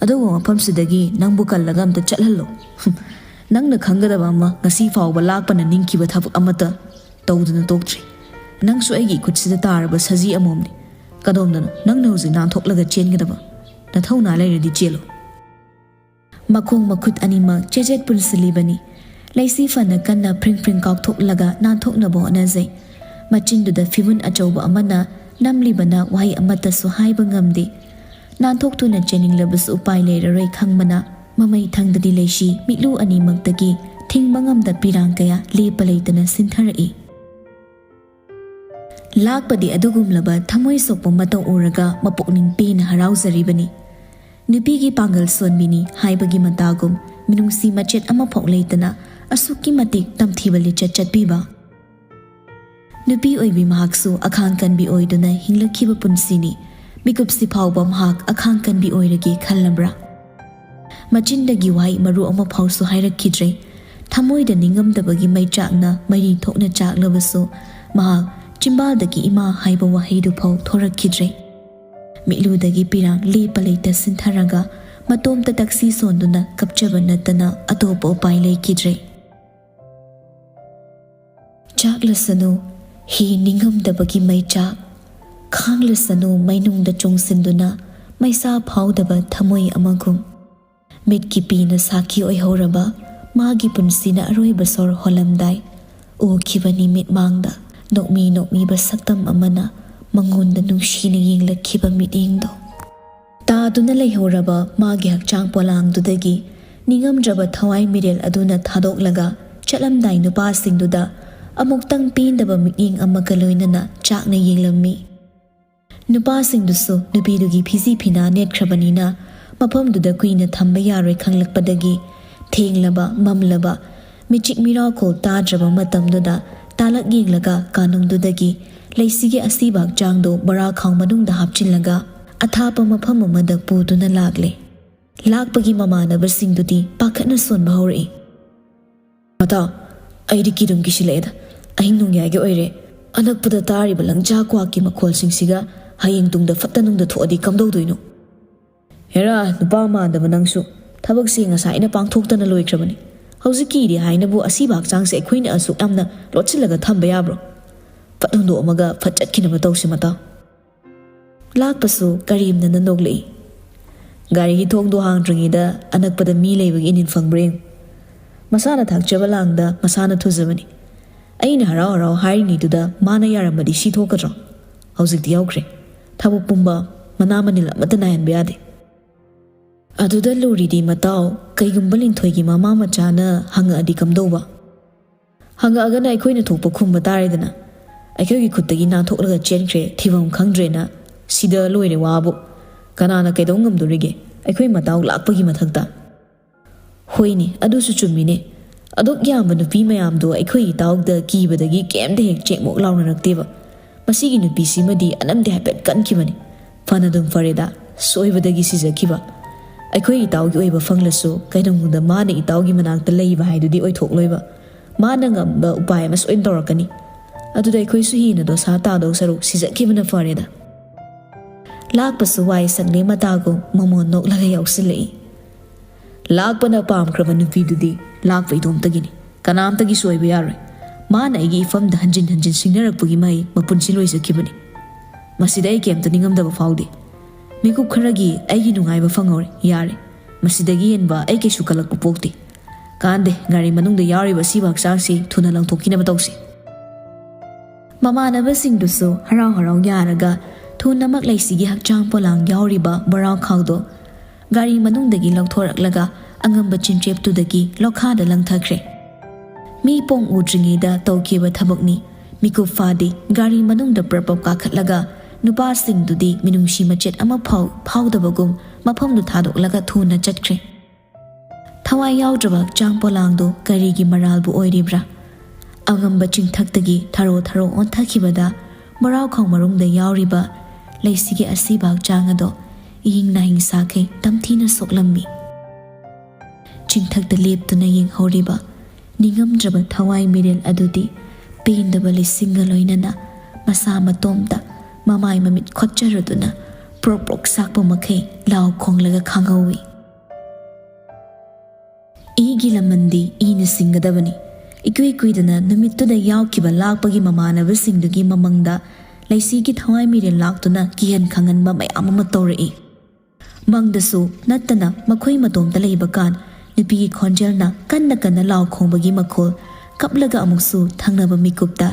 ꯑꯗꯨꯒ ꯃꯐꯝꯁꯤꯗꯒꯤ ꯅꯪꯕꯨ ꯀꯜꯂꯒ ꯑꯝꯇ ꯆꯠꯍꯜꯂꯣ꯫ ꯅꯪꯅ ꯈꯪꯒꯗꯕ ꯑꯃ, ꯉꯁꯤ ꯐꯥꯎꯕ ꯂꯥꯛꯄꯅ ꯅꯤꯡꯈꯤꯕ ꯊꯕꯛ ꯑꯃꯠꯇ ꯇꯧꯗꯨꯅ ꯇꯣꯛꯇ꯭ꯔꯤ꯫ ꯅꯪꯁꯨ ꯑꯩꯒꯤ ꯏꯈꯨꯠꯁꯤꯗ ꯇꯥꯔꯕ ꯁꯖꯤ ꯑꯃꯣꯝꯅꯤ꯫ ꯀꯗꯣꯝꯗꯅꯣ ꯅꯪꯅ ꯍꯧꯖꯤꯛ ꯅꯥꯟꯊꯣꯛꯂꯒ ꯆꯦꯟꯒꯗꯕ? ꯅꯊꯧꯅꯥ ꯂꯩꯔꯗꯤ ꯆꯦꯜꯂꯣ꯫ ꯃꯈꯣꯡ ꯃꯈꯨꯠ ꯑꯅꯤꯃꯛ ꯆꯦꯖꯦꯠ ꯄꯨꯟꯁꯤꯜꯂꯤꯕꯅꯤ꯫ ꯂꯩꯁꯤ ꯐꯅ ꯀꯟꯅ ꯐ꯭ꯔꯤꯡ ꯐ꯭ꯔꯤꯡ ꯀꯥꯎꯊꯣꯛꯂꯒ ꯅꯥꯟꯊꯣꯛꯅꯕ ꯍꯣꯠꯅꯖꯩ꯫ ꯃꯆꯤꯟꯗꯨꯗ ꯐꯤꯕꯨꯟ ꯑꯆꯧꯕ ꯑꯃꯅ ꯅꯝꯂꯤꯕꯅ ꯋꯥꯍꯩ ꯑꯃꯠꯇꯁꯨ ꯍꯥꯏꯕ ꯉꯝꯗꯦ꯫ ꯅꯥꯟꯊꯣꯛꯇꯨꯅ ꯆꯦꯟꯅꯤꯡꯂꯕꯁꯨ ꯎꯄꯥꯏ ꯂꯩꯔꯔꯣꯏ ꯈꯪꯕꯅ ꯃꯃꯩ ꯊꯪꯗꯗꯤ ꯂꯩꯁꯤ ꯃꯤꯠꯂꯨ ꯑꯅꯤꯃꯛꯇꯒꯤ ꯊꯤꯡꯕ ꯉꯝꯗ ꯄꯤꯔꯥꯡ ꯀꯌꯥ ꯂꯦꯞꯄ ꯂꯩꯇꯅ ꯁꯤꯟꯊꯔꯛꯏ꯫ ꯂꯥꯛꯄꯗꯤ ꯑꯗꯨꯒꯨꯝꯂꯕ ꯊꯃꯣꯏ ꯁꯣꯛꯄ ꯃꯇꯧ ꯎꯔꯒ ꯃꯄꯨꯛꯅꯤꯡ ꯄꯦꯟꯅ ꯍꯔꯥꯎꯖꯔꯤꯕꯅꯤ꯫ ꯅꯨꯄꯤꯒꯤ ꯄꯥꯡꯒꯜ ꯁꯣꯟꯕꯤꯅꯤ ꯍꯥꯏꯕꯒꯤ ꯃꯇꯥꯒꯨꯝ ꯃꯤꯅꯨꯡꯁꯤ ꯃꯆꯦꯠ ꯑꯃꯐꯥꯎ ꯂꯩꯇꯅ ꯑꯁꯨꯛꯀꯤ ꯃꯇꯤꯛ ꯇꯝꯊꯤꯕ ꯂꯤꯆꯠ ꯆꯠꯄꯤꯕ꯫ ꯅꯨꯄꯤ ꯑꯣꯏꯕꯤ ꯃꯍꯥꯛꯁꯨ ꯑꯈꯥꯡ ꯀꯟꯕꯤ ꯑꯣꯏꯗꯨꯅ ꯍꯤꯡꯂꯛꯈꯤꯕ ꯄꯨꯟꯁꯤꯅꯤ꯫ ꯃꯤꯀꯨꯞꯁꯤ ꯐꯥꯎꯕ ꯃꯍꯥꯛ ꯑꯈꯥꯡ ꯀꯟꯕꯤ ꯑꯣꯏꯔꯒꯦ ꯈꯜꯂꯕ꯭ꯔꯥ? ꯃꯆꯤꯟꯗꯒꯤ ꯋꯥꯍꯩ ꯃꯔꯨ ꯑꯃ ꯐꯥꯎꯁꯨ ꯍꯥꯏꯔꯛꯈꯤꯗ꯭ꯔꯦ꯫ ꯊꯃꯣꯏꯗ ꯅꯤꯡꯉꯝꯗꯕꯒꯤ ꯃꯩꯆꯥꯛꯅ ꯃꯩꯔꯤ ꯊꯣꯛꯅ ꯆꯥꯛꯂꯕꯁꯨ, ꯃꯍꯥꯛ ꯆꯤꯝꯕꯥꯜꯗꯒꯤ "ꯏꯃꯥ" ꯍꯥꯏꯕ ꯋꯥꯍꯩꯗꯨ ꯐꯥꯎ ꯊꯣꯔꯛꯈꯤꯗ꯭ꯔꯦ꯫ ꯃꯤꯠꯂꯨꯗꯒꯤ ꯄꯤꯔꯥꯡ ꯂꯦꯞꯄ ꯂꯩꯇ ꯁꯤꯟꯊꯔꯒ, ꯃꯇꯣꯝꯇ ꯇꯛꯁꯤ ꯁꯣꯟꯗꯨꯅ ꯀꯞꯆꯕ ꯅꯠꯇꯅ ꯑꯇꯣꯞꯄ ꯎꯄꯥꯏ ꯂꯩꯈꯤꯗ꯭ꯔꯦ꯫ ꯆꯥꯛꯂꯁꯅꯨ, ꯍꯤ ꯅꯤꯡꯉꯝꯗꯕꯒꯤ ꯃꯩꯆꯥꯛ, ꯈꯥꯡꯂꯁꯅꯨ, ꯃꯩꯅꯨꯡꯗ ꯆꯣꯡꯁꯤꯟꯗꯨꯅ ꯃꯩꯁꯥ ꯐꯥꯎꯗꯕ ꯊꯃꯣꯏ ꯑꯃꯒꯨꯝ꯫ ꯃꯤꯠꯀꯤ ꯄꯤꯅ ꯁꯥꯈꯤ ꯑꯣꯏꯍꯧꯔꯕ ꯃꯥꯒꯤ ꯄꯨꯟꯁꯤꯅ ꯑꯔꯣꯏꯕ ꯁꯣꯔ ꯍꯣꯜꯂꯝꯗꯥꯏ, ꯎꯈꯤꯕꯅꯤ ꯃꯤꯠꯃꯥꯡꯗ ꯅꯣꯛꯃꯤ ꯅꯣꯛꯃꯤꯕ ꯁꯛꯇꯝ ꯑꯃꯅ ꯃꯉꯣꯟꯗ ꯅꯨꯡꯁꯤꯅ ꯌꯦꯡꯂꯛꯈꯤꯕ ꯃꯤꯠꯌꯦꯡꯗꯣ꯫ ꯇꯥꯗꯨꯅ ꯂꯩꯍꯧꯔꯕ ꯃꯥꯒꯤ ꯍꯛꯆꯥꯡ ꯄꯣꯂꯥꯡꯗꯨꯗꯒꯤ ꯅꯤꯡꯉꯝꯗ꯭ꯔꯕ ꯊꯋꯥꯏ ꯃꯤꯔꯦꯜ ꯑꯗꯨꯅ ꯊꯥꯗꯣꯛꯂꯒ ꯆꯠꯂꯝꯗꯥꯏ ꯅꯨꯄꯥꯁꯤꯡꯗꯨꯗ ꯑꯃꯨꯛꯇꯪ ꯄꯦꯟꯗꯕ ꯃꯤꯠꯌꯦꯡ ꯑꯃꯒ ꯂꯣꯏꯅꯅ ꯆꯥꯛꯅ ꯌꯦꯡꯂꯝꯃꯤ꯫ ꯅꯨꯄꯥꯁꯤꯡꯗꯨꯁꯨ ꯅꯨꯄꯤꯗꯨꯒꯤ ꯐꯤꯖꯤ ꯐꯤꯅꯥ ꯅꯦꯠꯈ꯭ꯔꯕꯅꯤꯅ ꯃꯐꯝꯗꯨꯗ ꯀꯨꯏꯅ ꯊꯝꯕ ꯌꯥꯔꯣꯏ ꯈꯪꯂꯛꯄꯗꯒꯤ, ꯊꯦꯡꯂꯕ, ꯃꯝꯂꯕ, ꯃꯤꯆꯤꯛ ꯃꯤꯔꯥꯎꯈꯣꯜ ꯇꯥꯗ꯭ꯔꯕ ꯃꯇꯝꯗꯨꯗ ꯇꯥꯂꯛ ꯌꯦꯡꯂꯒ ꯀꯥꯅꯨꯡꯗꯨꯗꯒꯤ ꯂꯩꯁꯤꯒꯤ ꯑꯁꯤꯕ ꯍꯛꯆꯥꯡꯗꯨ ꯕꯣꯔꯥꯈꯥꯎ ꯃꯅꯨꯡꯗ ꯍꯥꯞꯆꯤꯜꯂꯒ ꯑꯊꯥꯞꯄ ꯃꯐꯝ ꯑꯃꯗ ꯄꯨꯗꯨꯅ ꯂꯥꯛꯂꯦ꯫ ꯂꯥꯛꯄꯒꯤ ꯃꯃꯥꯟꯅꯕꯁꯤꯡꯗꯨꯗꯤ ꯄꯥꯈꯠꯅ ꯁꯣꯟꯕ ꯍꯧꯔꯛꯏ꯫ "ꯃꯇꯥꯎ, ꯑꯩꯗꯤ ꯀꯤꯗꯨꯝ ꯀꯤꯁꯤꯜꯂꯛꯑꯦꯗ꯫ ꯑꯍꯤꯡ ꯅꯣꯡꯌꯥꯏꯒꯤ ꯑꯣꯏꯔꯦ꯫ ꯑꯅꯛꯄꯗ ꯇꯥꯔꯤꯕ ꯂꯪꯖꯥ ꯀ꯭ꯋꯥꯛꯀꯤ ꯃꯈꯣꯜꯁꯤꯡꯁꯤꯒ ꯍꯌꯦꯡ ꯇꯨꯡꯗ ꯐꯠꯇ ꯅꯨꯡꯗ ꯊꯣꯛꯑꯗꯤ ꯀꯝꯗꯧꯗꯣꯏꯅꯣ?" "ꯍꯦꯔꯥ, ꯅꯨꯄꯥ ꯃꯥꯟꯗꯕ ꯅꯪꯁꯨ꯫ ꯊꯕꯛꯁꯤ ꯉꯁꯥꯏꯅ ꯄꯥꯡꯊꯣꯛꯇꯅ ꯂꯣꯏꯈ꯭ꯔꯕꯅꯤ꯫ ꯍꯧꯖꯤꯛ ꯀꯤꯔꯦ ꯍꯥꯏꯅꯕꯨ ꯑꯁꯤꯕ ꯍꯛꯆꯥꯡꯁꯦ ꯑꯩꯈꯣꯏꯅ ꯑꯁꯨꯛ ꯌꯥꯝꯅ ꯂꯣꯠꯁꯤꯜꯂꯒ ꯊꯝꯕ ꯌꯥꯕ꯭ꯔꯣ? ꯐꯠ ꯍꯨꯟꯗꯣꯛꯑꯝꯃꯒ ꯐꯠ ꯆꯠꯈꯤꯅꯕ ꯇꯧꯁꯤ, ꯃꯇꯥꯎ꯫" ꯂꯥꯛꯄꯁꯨ ꯀꯔꯦꯝꯅꯅ ꯅꯣꯛꯂꯛꯏ꯫ "ꯒꯥꯔꯤꯒꯤ ꯊꯣꯡꯗꯣ ꯍꯥꯡꯗ꯭ꯔꯤꯉꯩꯗ ꯑꯅꯛꯄꯗ ꯃꯤ ꯂꯩꯕꯒꯤ ꯏꯅꯤꯟ ꯐꯪꯕ꯭ꯔꯥ ꯌꯦꯡꯉꯨ꯫ ꯃꯁꯥꯅ ꯊꯥꯛꯆꯕ ꯂꯥꯡꯗ ꯃꯁꯥꯅ ꯊꯨꯖꯕꯅꯤ꯫ ꯑꯩꯅ ꯍꯔꯥꯎ ꯍꯔꯥꯎ ꯍꯥꯏꯔꯤꯉꯩꯗꯨꯗ ꯃꯥꯅ ꯌꯥꯔꯝꯃꯗꯤ ꯁꯤ ꯊꯣꯛꯀꯗ꯭ꯔꯣ? ꯍꯧꯖꯤꯛꯇꯤ ꯌꯥꯎꯈ꯭ꯔꯦ꯫ ꯊꯕꯛ ꯄꯨꯝꯕ ꯃꯅꯥ ꯃꯅꯤꯜ ꯑꯃꯠꯇ ꯅꯥꯏꯍꯟꯕ ꯌꯥꯗꯦ꯫" "ꯑꯗꯨꯗ ꯂꯨꯔꯤꯗꯤ, ꯃꯇꯥꯎ, ꯀꯩꯒꯨꯝꯕ ꯂꯤꯟꯊꯣꯏꯒꯤ ꯃꯃꯥ ꯃꯆꯥꯅ ꯍꯪꯉꯛꯑꯗꯤ ꯀꯝꯗꯧꯕ?" "ꯍꯪꯉꯛꯑꯒꯅ ꯑꯩꯈꯣꯏꯅ ꯊꯣꯛꯄ ꯈꯨꯝꯕ ꯇꯥꯔꯦꯗꯅ꯫ ꯑꯩꯈꯣꯏꯒꯤ ꯈꯨꯠꯇꯒꯤ ꯅꯥꯟꯊꯣꯛꯂꯒ ꯆꯦꯟꯈ꯭ꯔꯦ, ꯊꯤꯐꯝ ꯈꯪꯗ꯭ꯔꯦꯅ꯫ ꯁꯤꯗ ꯂꯣꯏꯔꯦ ꯋꯥꯕꯨ꯫ ꯀꯅꯥꯅ ꯀꯩꯗꯧ ꯉꯝꯗꯣꯔꯤꯒꯦ ꯑꯩꯈꯣꯏ ꯃꯇꯥꯎ ꯂꯥꯛꯄꯒꯤ ꯃꯊꯛꯇ? ꯍꯣꯏꯅꯦ, ꯑꯗꯨꯁꯨ ꯆꯨꯝꯃꯤꯅꯦ꯫ ꯑꯗꯨꯛ ꯌꯥꯝꯕ ꯅꯨꯄꯤ ꯃꯌꯥꯝꯗꯣ ꯑꯩꯈꯣꯏ ꯏꯇꯥꯎꯗ ꯀꯤꯕꯗꯒꯤ ꯀꯩꯝꯇ ꯍꯦꯛ ꯆꯦꯛꯃꯣꯛ ꯂꯥꯎꯅꯔꯛꯇꯦꯕ꯫ ꯃꯁꯤꯒꯤ ꯅꯨꯄꯤꯁꯤꯃꯗꯤ ꯑꯅꯝꯗꯤ ꯍꯥꯏꯐꯦꯠ ꯀꯟꯈꯤꯕꯅꯤ꯫ ꯐꯅꯗꯨꯝ ꯐꯔꯦꯗ, ꯁꯣꯏꯕꯗꯒꯤ ꯁꯤꯖꯈꯤꯕ꯫ ꯑꯩꯈꯣꯏ ꯏꯇꯥꯎꯒꯤ ꯑꯣꯏꯕ ꯐꯪꯂꯁꯨ, ꯀꯩꯗꯧꯅꯨꯡꯗ ꯃꯥꯅ ꯏꯇꯥꯎꯒꯤ ꯃꯅꯥꯛꯇ ꯂꯩꯕ ꯍꯥꯏꯗꯨꯗꯤ ꯑꯣꯏꯊꯣꯛꯂꯣꯏꯕ꯫ ꯃꯥꯅ ꯉꯝꯕ ꯎꯄꯥꯏ ꯑꯃ ꯁꯣꯏꯅ ꯇꯧꯔꯛꯀꯅꯤ꯫ ꯑꯗꯨꯗ ꯑꯩꯈꯣꯏꯁꯨ ꯍꯦꯟꯅ ꯗꯣꯁꯥ ꯇꯥꯗꯧ ꯁꯔꯨꯛ ꯁꯤꯖꯈꯤꯕꯅ ꯐꯔꯦꯗ꯫ ꯂꯥꯛꯄꯁꯨ ꯋꯥꯏ ꯁꯪꯂꯦ ꯃꯇꯥꯒꯨꯝ ꯃꯃꯣꯟ ꯅꯣꯛꯂꯒ ꯌꯥꯎꯁꯤꯜꯂꯛꯏ꯫ ꯂꯥꯛꯄꯅ ꯄꯥꯝꯈ꯭ꯔꯕ ꯅꯨꯄꯤꯗꯨꯗꯤ ꯂꯥꯛꯄ ꯏꯇꯣꯝꯇꯒꯤꯅꯤ꯫ ꯀꯅꯥꯝꯇꯒꯤ ꯁꯣꯏꯕ ꯌꯥꯔꯣꯏ꯫ ꯃꯥꯅ ꯑꯩꯒꯤ ꯏꯐꯝꯗ ꯍꯟꯖꯤꯟ ꯍꯟꯖꯤꯟ ꯁꯤꯡꯅꯔꯛꯄꯒꯤ ꯃꯍꯩ ꯃꯄꯨꯟꯁꯤ ꯂꯣꯏꯖꯈꯤꯕꯅꯤ꯫ ꯃꯁꯤꯗ ꯑꯩ ꯀꯩꯝꯇ ꯅꯤꯡꯉꯝꯗꯕ ꯐꯥꯎꯗꯦ꯫ ꯃꯤꯀꯨꯞ ꯈꯔꯒꯤ ꯑꯩꯒꯤ ꯅꯨꯡꯉꯥꯏꯕ ꯐꯪꯍꯧꯔꯦ, ꯌꯥꯔꯦ꯫ ꯃꯁꯤꯗꯒꯤ ꯍꯦꯟꯕ ꯑꯩ ꯀꯩꯁꯨ ꯀꯜꯂꯛꯄ ꯄꯣꯛꯇꯦ꯫ ꯀꯥꯟꯗꯦ, ꯒꯥꯔꯤ ꯃꯅꯨꯡꯗ ꯌꯥꯎꯔꯤꯕ ꯑꯁꯤꯕ ꯍꯛꯆꯥꯡꯁꯤ ꯊꯨꯅ ꯂꯪꯊꯣꯛꯈꯤꯅꯕ ꯇꯧꯁꯤ꯫ ꯃꯃꯥꯟꯅꯕꯁꯤꯡꯗꯨꯁꯨ ꯍꯔꯥꯎ ꯍꯔꯥꯎ ꯌꯥꯔꯒ ꯊꯨꯅꯃꯛ ꯂꯩꯁꯤꯒꯤ ꯍꯛꯆꯥꯡ ꯄꯣꯂꯥꯡ ꯌꯥꯎꯔꯤꯕ ꯕꯣꯔꯥꯈꯥꯎꯗꯣ ꯒꯥꯔꯤ ꯃꯅꯨꯡꯗꯒꯤ ꯂꯧꯊꯣꯔꯛꯂꯒ ꯑꯉꯝꯕ ꯆꯤꯟꯆꯦꯞꯇꯨꯗꯒꯤ ꯂꯣꯈꯥꯗ ꯂꯪꯊꯈ꯭ꯔꯦ꯫ ꯃꯤ ꯄꯣꯡ ꯎꯗ꯭ꯔꯤꯉꯩꯗ ꯇꯧꯈꯤꯕ ꯊꯕꯛꯅꯤ꯫ ꯃꯤꯀꯨꯞ ꯐꯥꯗꯦ, ꯒꯥꯔꯤ ꯃꯅꯨꯡꯗ ꯄ꯭ꯔꯞ ꯄ꯭ꯔꯞ ꯀꯥꯈꯠꯂꯒ ꯅꯨꯄꯥꯁꯤꯡꯗꯨꯗꯤ ꯃꯤꯅꯨꯡꯁꯤ ꯃꯆꯦꯠ ꯑꯃꯐꯥꯎ ꯐꯥꯎꯗꯕꯒꯨꯝ ꯃꯐꯝꯗꯨ ꯊꯥꯗꯣꯛꯂꯒ ꯊꯨꯅ ꯆꯠꯈ꯭ꯔꯦ꯫ ꯊꯋꯥꯏ ꯌꯥꯎꯗ꯭ꯔꯕ ꯍꯛꯆꯥꯡ ꯄꯣꯂꯥꯡꯗꯨ ꯀꯔꯤꯒꯤ ꯃꯔꯥꯜꯕꯨ ꯑꯣꯏꯔꯤꯕ꯭ꯔꯥ? ꯑꯉꯝꯕ ꯆꯤꯡꯊꯛꯇꯒꯤ ꯊꯔꯣ ꯊꯔꯣ ꯑꯣꯟꯊꯈꯤꯕꯗ ꯃꯔꯥꯎꯈꯣꯡ ꯃꯔꯨꯡꯗ ꯌꯥꯎꯔꯤꯕ ꯂꯩꯁꯤꯒꯤ ꯑꯁꯤꯕ ꯍꯛꯆꯥꯡ ꯑꯗꯣ ꯏꯍꯤꯡ ꯅꯥꯍꯤꯡ ꯁꯥꯈꯩ ꯇꯝꯊꯤꯅ ꯁꯣꯛꯂꯝꯃꯤ꯫ ꯆꯤꯡꯊꯛꯇ ꯂꯦꯞꯇꯨꯅ ꯌꯦꯡꯍꯧꯔꯤꯕ ꯅꯤꯡꯉꯝꯗ꯭ꯔꯕ ꯊꯋꯥꯏ ꯃꯤꯔꯦꯜ ꯑꯗꯨꯗꯤ ꯄꯦꯟꯗꯕ ꯂꯤꯁꯤꯡꯒ ꯂꯣꯏꯅꯅ ꯃꯁꯥ ꯃꯇꯣꯝꯇ ꯃꯃꯥꯏ ꯃꯃꯤꯠ ꯈꯣꯠꯆꯔꯗꯨꯅ ꯄ꯭ꯔꯣꯛ ꯄ꯭ꯔꯣꯛ ꯁꯥꯛꯄ ꯃꯈꯩ ꯂꯥꯎ ꯈꯣꯡꯂꯒ ꯈꯥꯡꯍꯧꯏ꯫ ꯏꯒꯤ ꯂꯃꯟꯗꯤ ꯏꯅ ꯁꯤꯡꯒꯗꯕꯅꯤ꯫ ꯏꯀꯨꯏ ꯀꯨꯏꯗꯅ ꯅꯨꯃꯤꯠꯇꯨꯗ ꯌꯥꯎꯈꯤꯕ ꯂꯥꯛꯄꯒꯤ ꯃꯃꯥꯟꯅꯕꯁꯤꯡꯗꯨꯒꯤ ꯃꯃꯪꯗ ꯂꯩꯁꯤꯒꯤ ꯊꯋꯥꯏ ꯃꯤꯔꯦꯜ ꯂꯥꯛꯇꯨꯅ ꯀꯤꯍꯟ ꯈꯪꯍꯟꯕ ꯃꯌꯥꯝ ꯑꯃ ꯇꯧꯔꯛꯏ꯫ ꯃꯪꯗꯁꯨ ꯅꯠꯇꯅ ꯃꯈꯣꯏ ꯃꯇꯣꯝꯇ ꯂꯩꯕ ꯀꯥꯟ ꯅꯨꯄꯤꯒꯤ ꯈꯣꯟꯖꯦꯜꯅ ꯀꯟꯅ ꯀꯟꯅ ꯂꯥꯎ ꯈꯣꯡꯕꯒꯤ ꯃꯈꯣꯜ, ꯀꯞꯂꯒ ꯑꯃꯨꯛꯁꯨ ꯊꯪꯅꯕ ꯃꯤꯀꯨꯞꯇ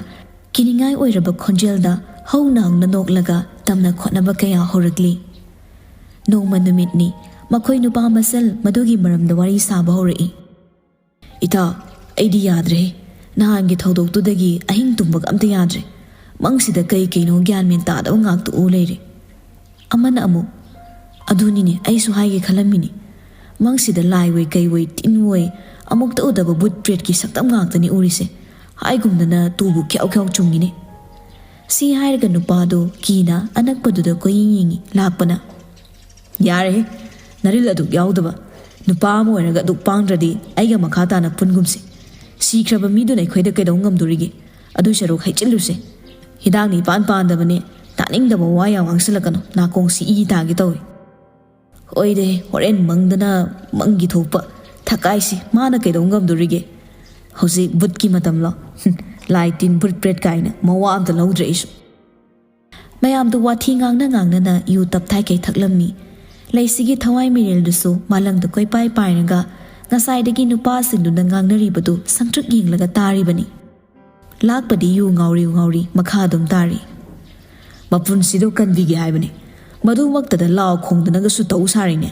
ꯀꯤꯅꯤꯡꯉꯥꯏ ꯑꯣꯏꯔꯕ ꯈꯣꯟꯖꯦꯜꯗ ꯍꯧꯅ ꯍꯧꯅ ꯅꯣꯛꯂꯒ ꯇꯝꯅ ꯈꯣꯠꯅꯕ ꯀꯌꯥ ꯍꯧꯔꯛꯂꯤ꯫ ꯅꯣꯡꯃ ꯅꯨꯃꯤꯠꯅꯤ, ꯃꯈꯣꯏ ꯅꯨꯄꯥ ꯃꯁꯦꯜ ꯃꯗꯨꯒꯤ ꯃꯔꯝꯗ ꯋꯥꯔꯤ ꯁꯥꯕ ꯍꯧꯔꯛꯏ꯫ "ꯏꯇꯥ, ꯑꯩꯗꯤ ꯌꯥꯗ꯭ꯔꯦ꯫ ꯅꯍꯥꯟꯒꯤ ꯊꯧꯗꯣꯛꯇꯨꯗꯒꯤ ꯑꯍꯤꯡ ꯇꯨꯝꯕꯒ ꯑꯝꯇ ꯌꯥꯗ꯭ꯔꯦ꯫ ꯃꯪꯁꯤꯗ ꯀꯩ ꯀꯩꯅꯣ ꯒ꯭ꯌꯥꯟ ꯃꯦꯟ ꯇꯥꯗꯕ ꯉꯥꯛꯇ ꯎ ꯂꯩꯔꯦ꯫ ꯑꯃꯅ ꯑꯃꯨꯛ, "ꯑꯗꯨꯅꯤꯅꯦ, ꯑꯩꯁꯨ ꯍꯥꯏꯒꯦ ꯈꯜꯂꯝꯃꯤꯅꯤ꯫ ꯃꯪꯁꯤꯗ ꯂꯥꯏꯋꯣꯏ ꯀꯩꯋꯣꯏ ꯇꯤꯟꯋꯣꯏ ꯑꯃꯨꯛꯇ ꯎꯗꯕ ꯕꯨꯠ ꯄ꯭ꯔꯦꯠꯀꯤ ꯁꯛꯇꯝ ꯉꯥꯛꯇꯅꯤ ꯎꯔꯤꯁꯦ꯫ ꯍꯥꯏꯒꯨꯝꯗꯅ ꯇꯨꯕꯨ ꯈ꯭ꯌꯥꯎ ꯈ꯭ꯌꯥꯎ ꯆꯨꯡꯉꯤꯅꯦ"꯫ ꯁꯤ ꯍꯥꯏꯔꯒ ꯅꯨꯄꯥꯗꯣ ꯀꯤꯅ ꯑꯅꯛꯄꯗꯨꯗ ꯀꯣꯏꯌꯦꯡ ꯌꯦꯡꯉꯤ꯫ ꯂꯥꯛꯄꯅ, "ꯌꯥꯔꯦꯍꯦ, ꯅꯔꯤꯜ ꯑꯗꯨꯛ ꯌꯥꯎꯗꯕ꯫ ꯅꯨꯄꯥ ꯑꯃ ꯑꯣꯏꯔꯒ ꯑꯗꯨꯛ ꯄꯥꯡꯗ꯭ꯔꯗꯤ ꯑꯩꯒ ꯃꯈꯥ ꯇꯥꯅ ꯄꯨꯟꯒꯨꯝꯁꯦ꯫ ꯁꯤꯈ꯭ꯔꯕ ꯃꯤꯗꯨꯅ ꯑꯩꯈꯣꯏꯗ ꯀꯩꯗꯧ ꯉꯝꯗꯣꯔꯤꯒꯦ? ꯑꯗꯨ ꯁꯔꯨꯛ ꯍꯩꯆꯤꯜꯂꯨꯁꯦ꯫ ꯍꯤꯗꯥꯛꯅ ꯏꯄꯥꯟ ꯄꯥꯟꯗꯕꯅꯦ꯫ ꯇꯥꯅꯤꯡꯗꯕ ꯋꯥ ꯌꯥꯝ ꯉꯥꯡꯁꯤꯜꯂꯛꯀꯅꯨ, ꯅꯥꯀꯣꯡꯁꯤ ꯏ ꯇꯥꯒꯦ ꯇꯧꯏ"꯫ "ꯑꯣꯏꯗꯦ, ꯍꯣꯔꯦꯟ ꯃꯪꯗꯅ ꯃꯪꯒꯤ ꯊꯣꯛꯄ꯫ ꯊꯛꯀꯥꯏꯁꯤ, ꯃꯥꯅ ꯀꯩꯗꯧ ꯉꯝꯗꯣꯔꯤꯒꯦ? ꯍꯧꯖꯤꯛ ꯕꯨꯠꯀꯤ ꯃꯇꯝꯂꯣ? ꯂꯥꯏ ꯇꯤꯟ ꯕꯨꯠ ꯄ꯭ꯔꯦꯠ ꯀꯥꯏꯅ ꯃꯋꯥ ꯑꯝꯇ ꯂꯧꯗ꯭ꯔꯦ ꯑꯩꯁꯨ"꯫ ꯃꯌꯥꯝꯗꯨ ꯋꯥꯊꯤ ꯉꯥꯡꯅ ꯉꯥꯡꯅꯅ ꯌꯨ ꯇꯞꯊꯥꯏꯈꯩ ꯊꯛꯂꯝꯃꯤ꯫ ꯂꯩꯁꯤꯒꯤ ꯊꯋꯥꯏ ꯃꯤꯔꯦꯜꯗꯨꯁꯨ ꯃꯥꯂꯪꯗ ꯀꯣꯏꯄꯥꯏ ꯄꯥꯏꯔꯒ ꯉꯁꯥꯏꯗꯒꯤ ꯅꯨꯄꯥꯁꯤꯡꯗꯨꯅ ꯉꯥꯡꯅꯔꯤꯕꯗꯨ ꯁꯪꯇ꯭ꯔꯤꯛ ꯌꯦꯡꯂꯒ ꯇꯥꯔꯤꯕꯅꯤ꯫ ꯂꯥꯛꯄꯗꯤ ꯌꯨ ꯉꯥꯎꯔꯤ ꯉꯥꯎꯔꯤ ꯃꯈꯥ ꯑꯗꯨꯝ ꯇꯥꯔꯤ꯫ "ꯃꯄꯨꯟꯁꯤꯗꯣ ꯀꯟꯕꯤꯒꯦ ꯍꯥꯏꯕꯅꯤ꯫ ꯃꯗꯨꯃꯛꯇꯗ ꯂꯥꯎ ꯈꯣꯡꯗꯅꯒꯁꯨ ꯇꯧ ꯁꯥꯔꯤꯅꯦ꯫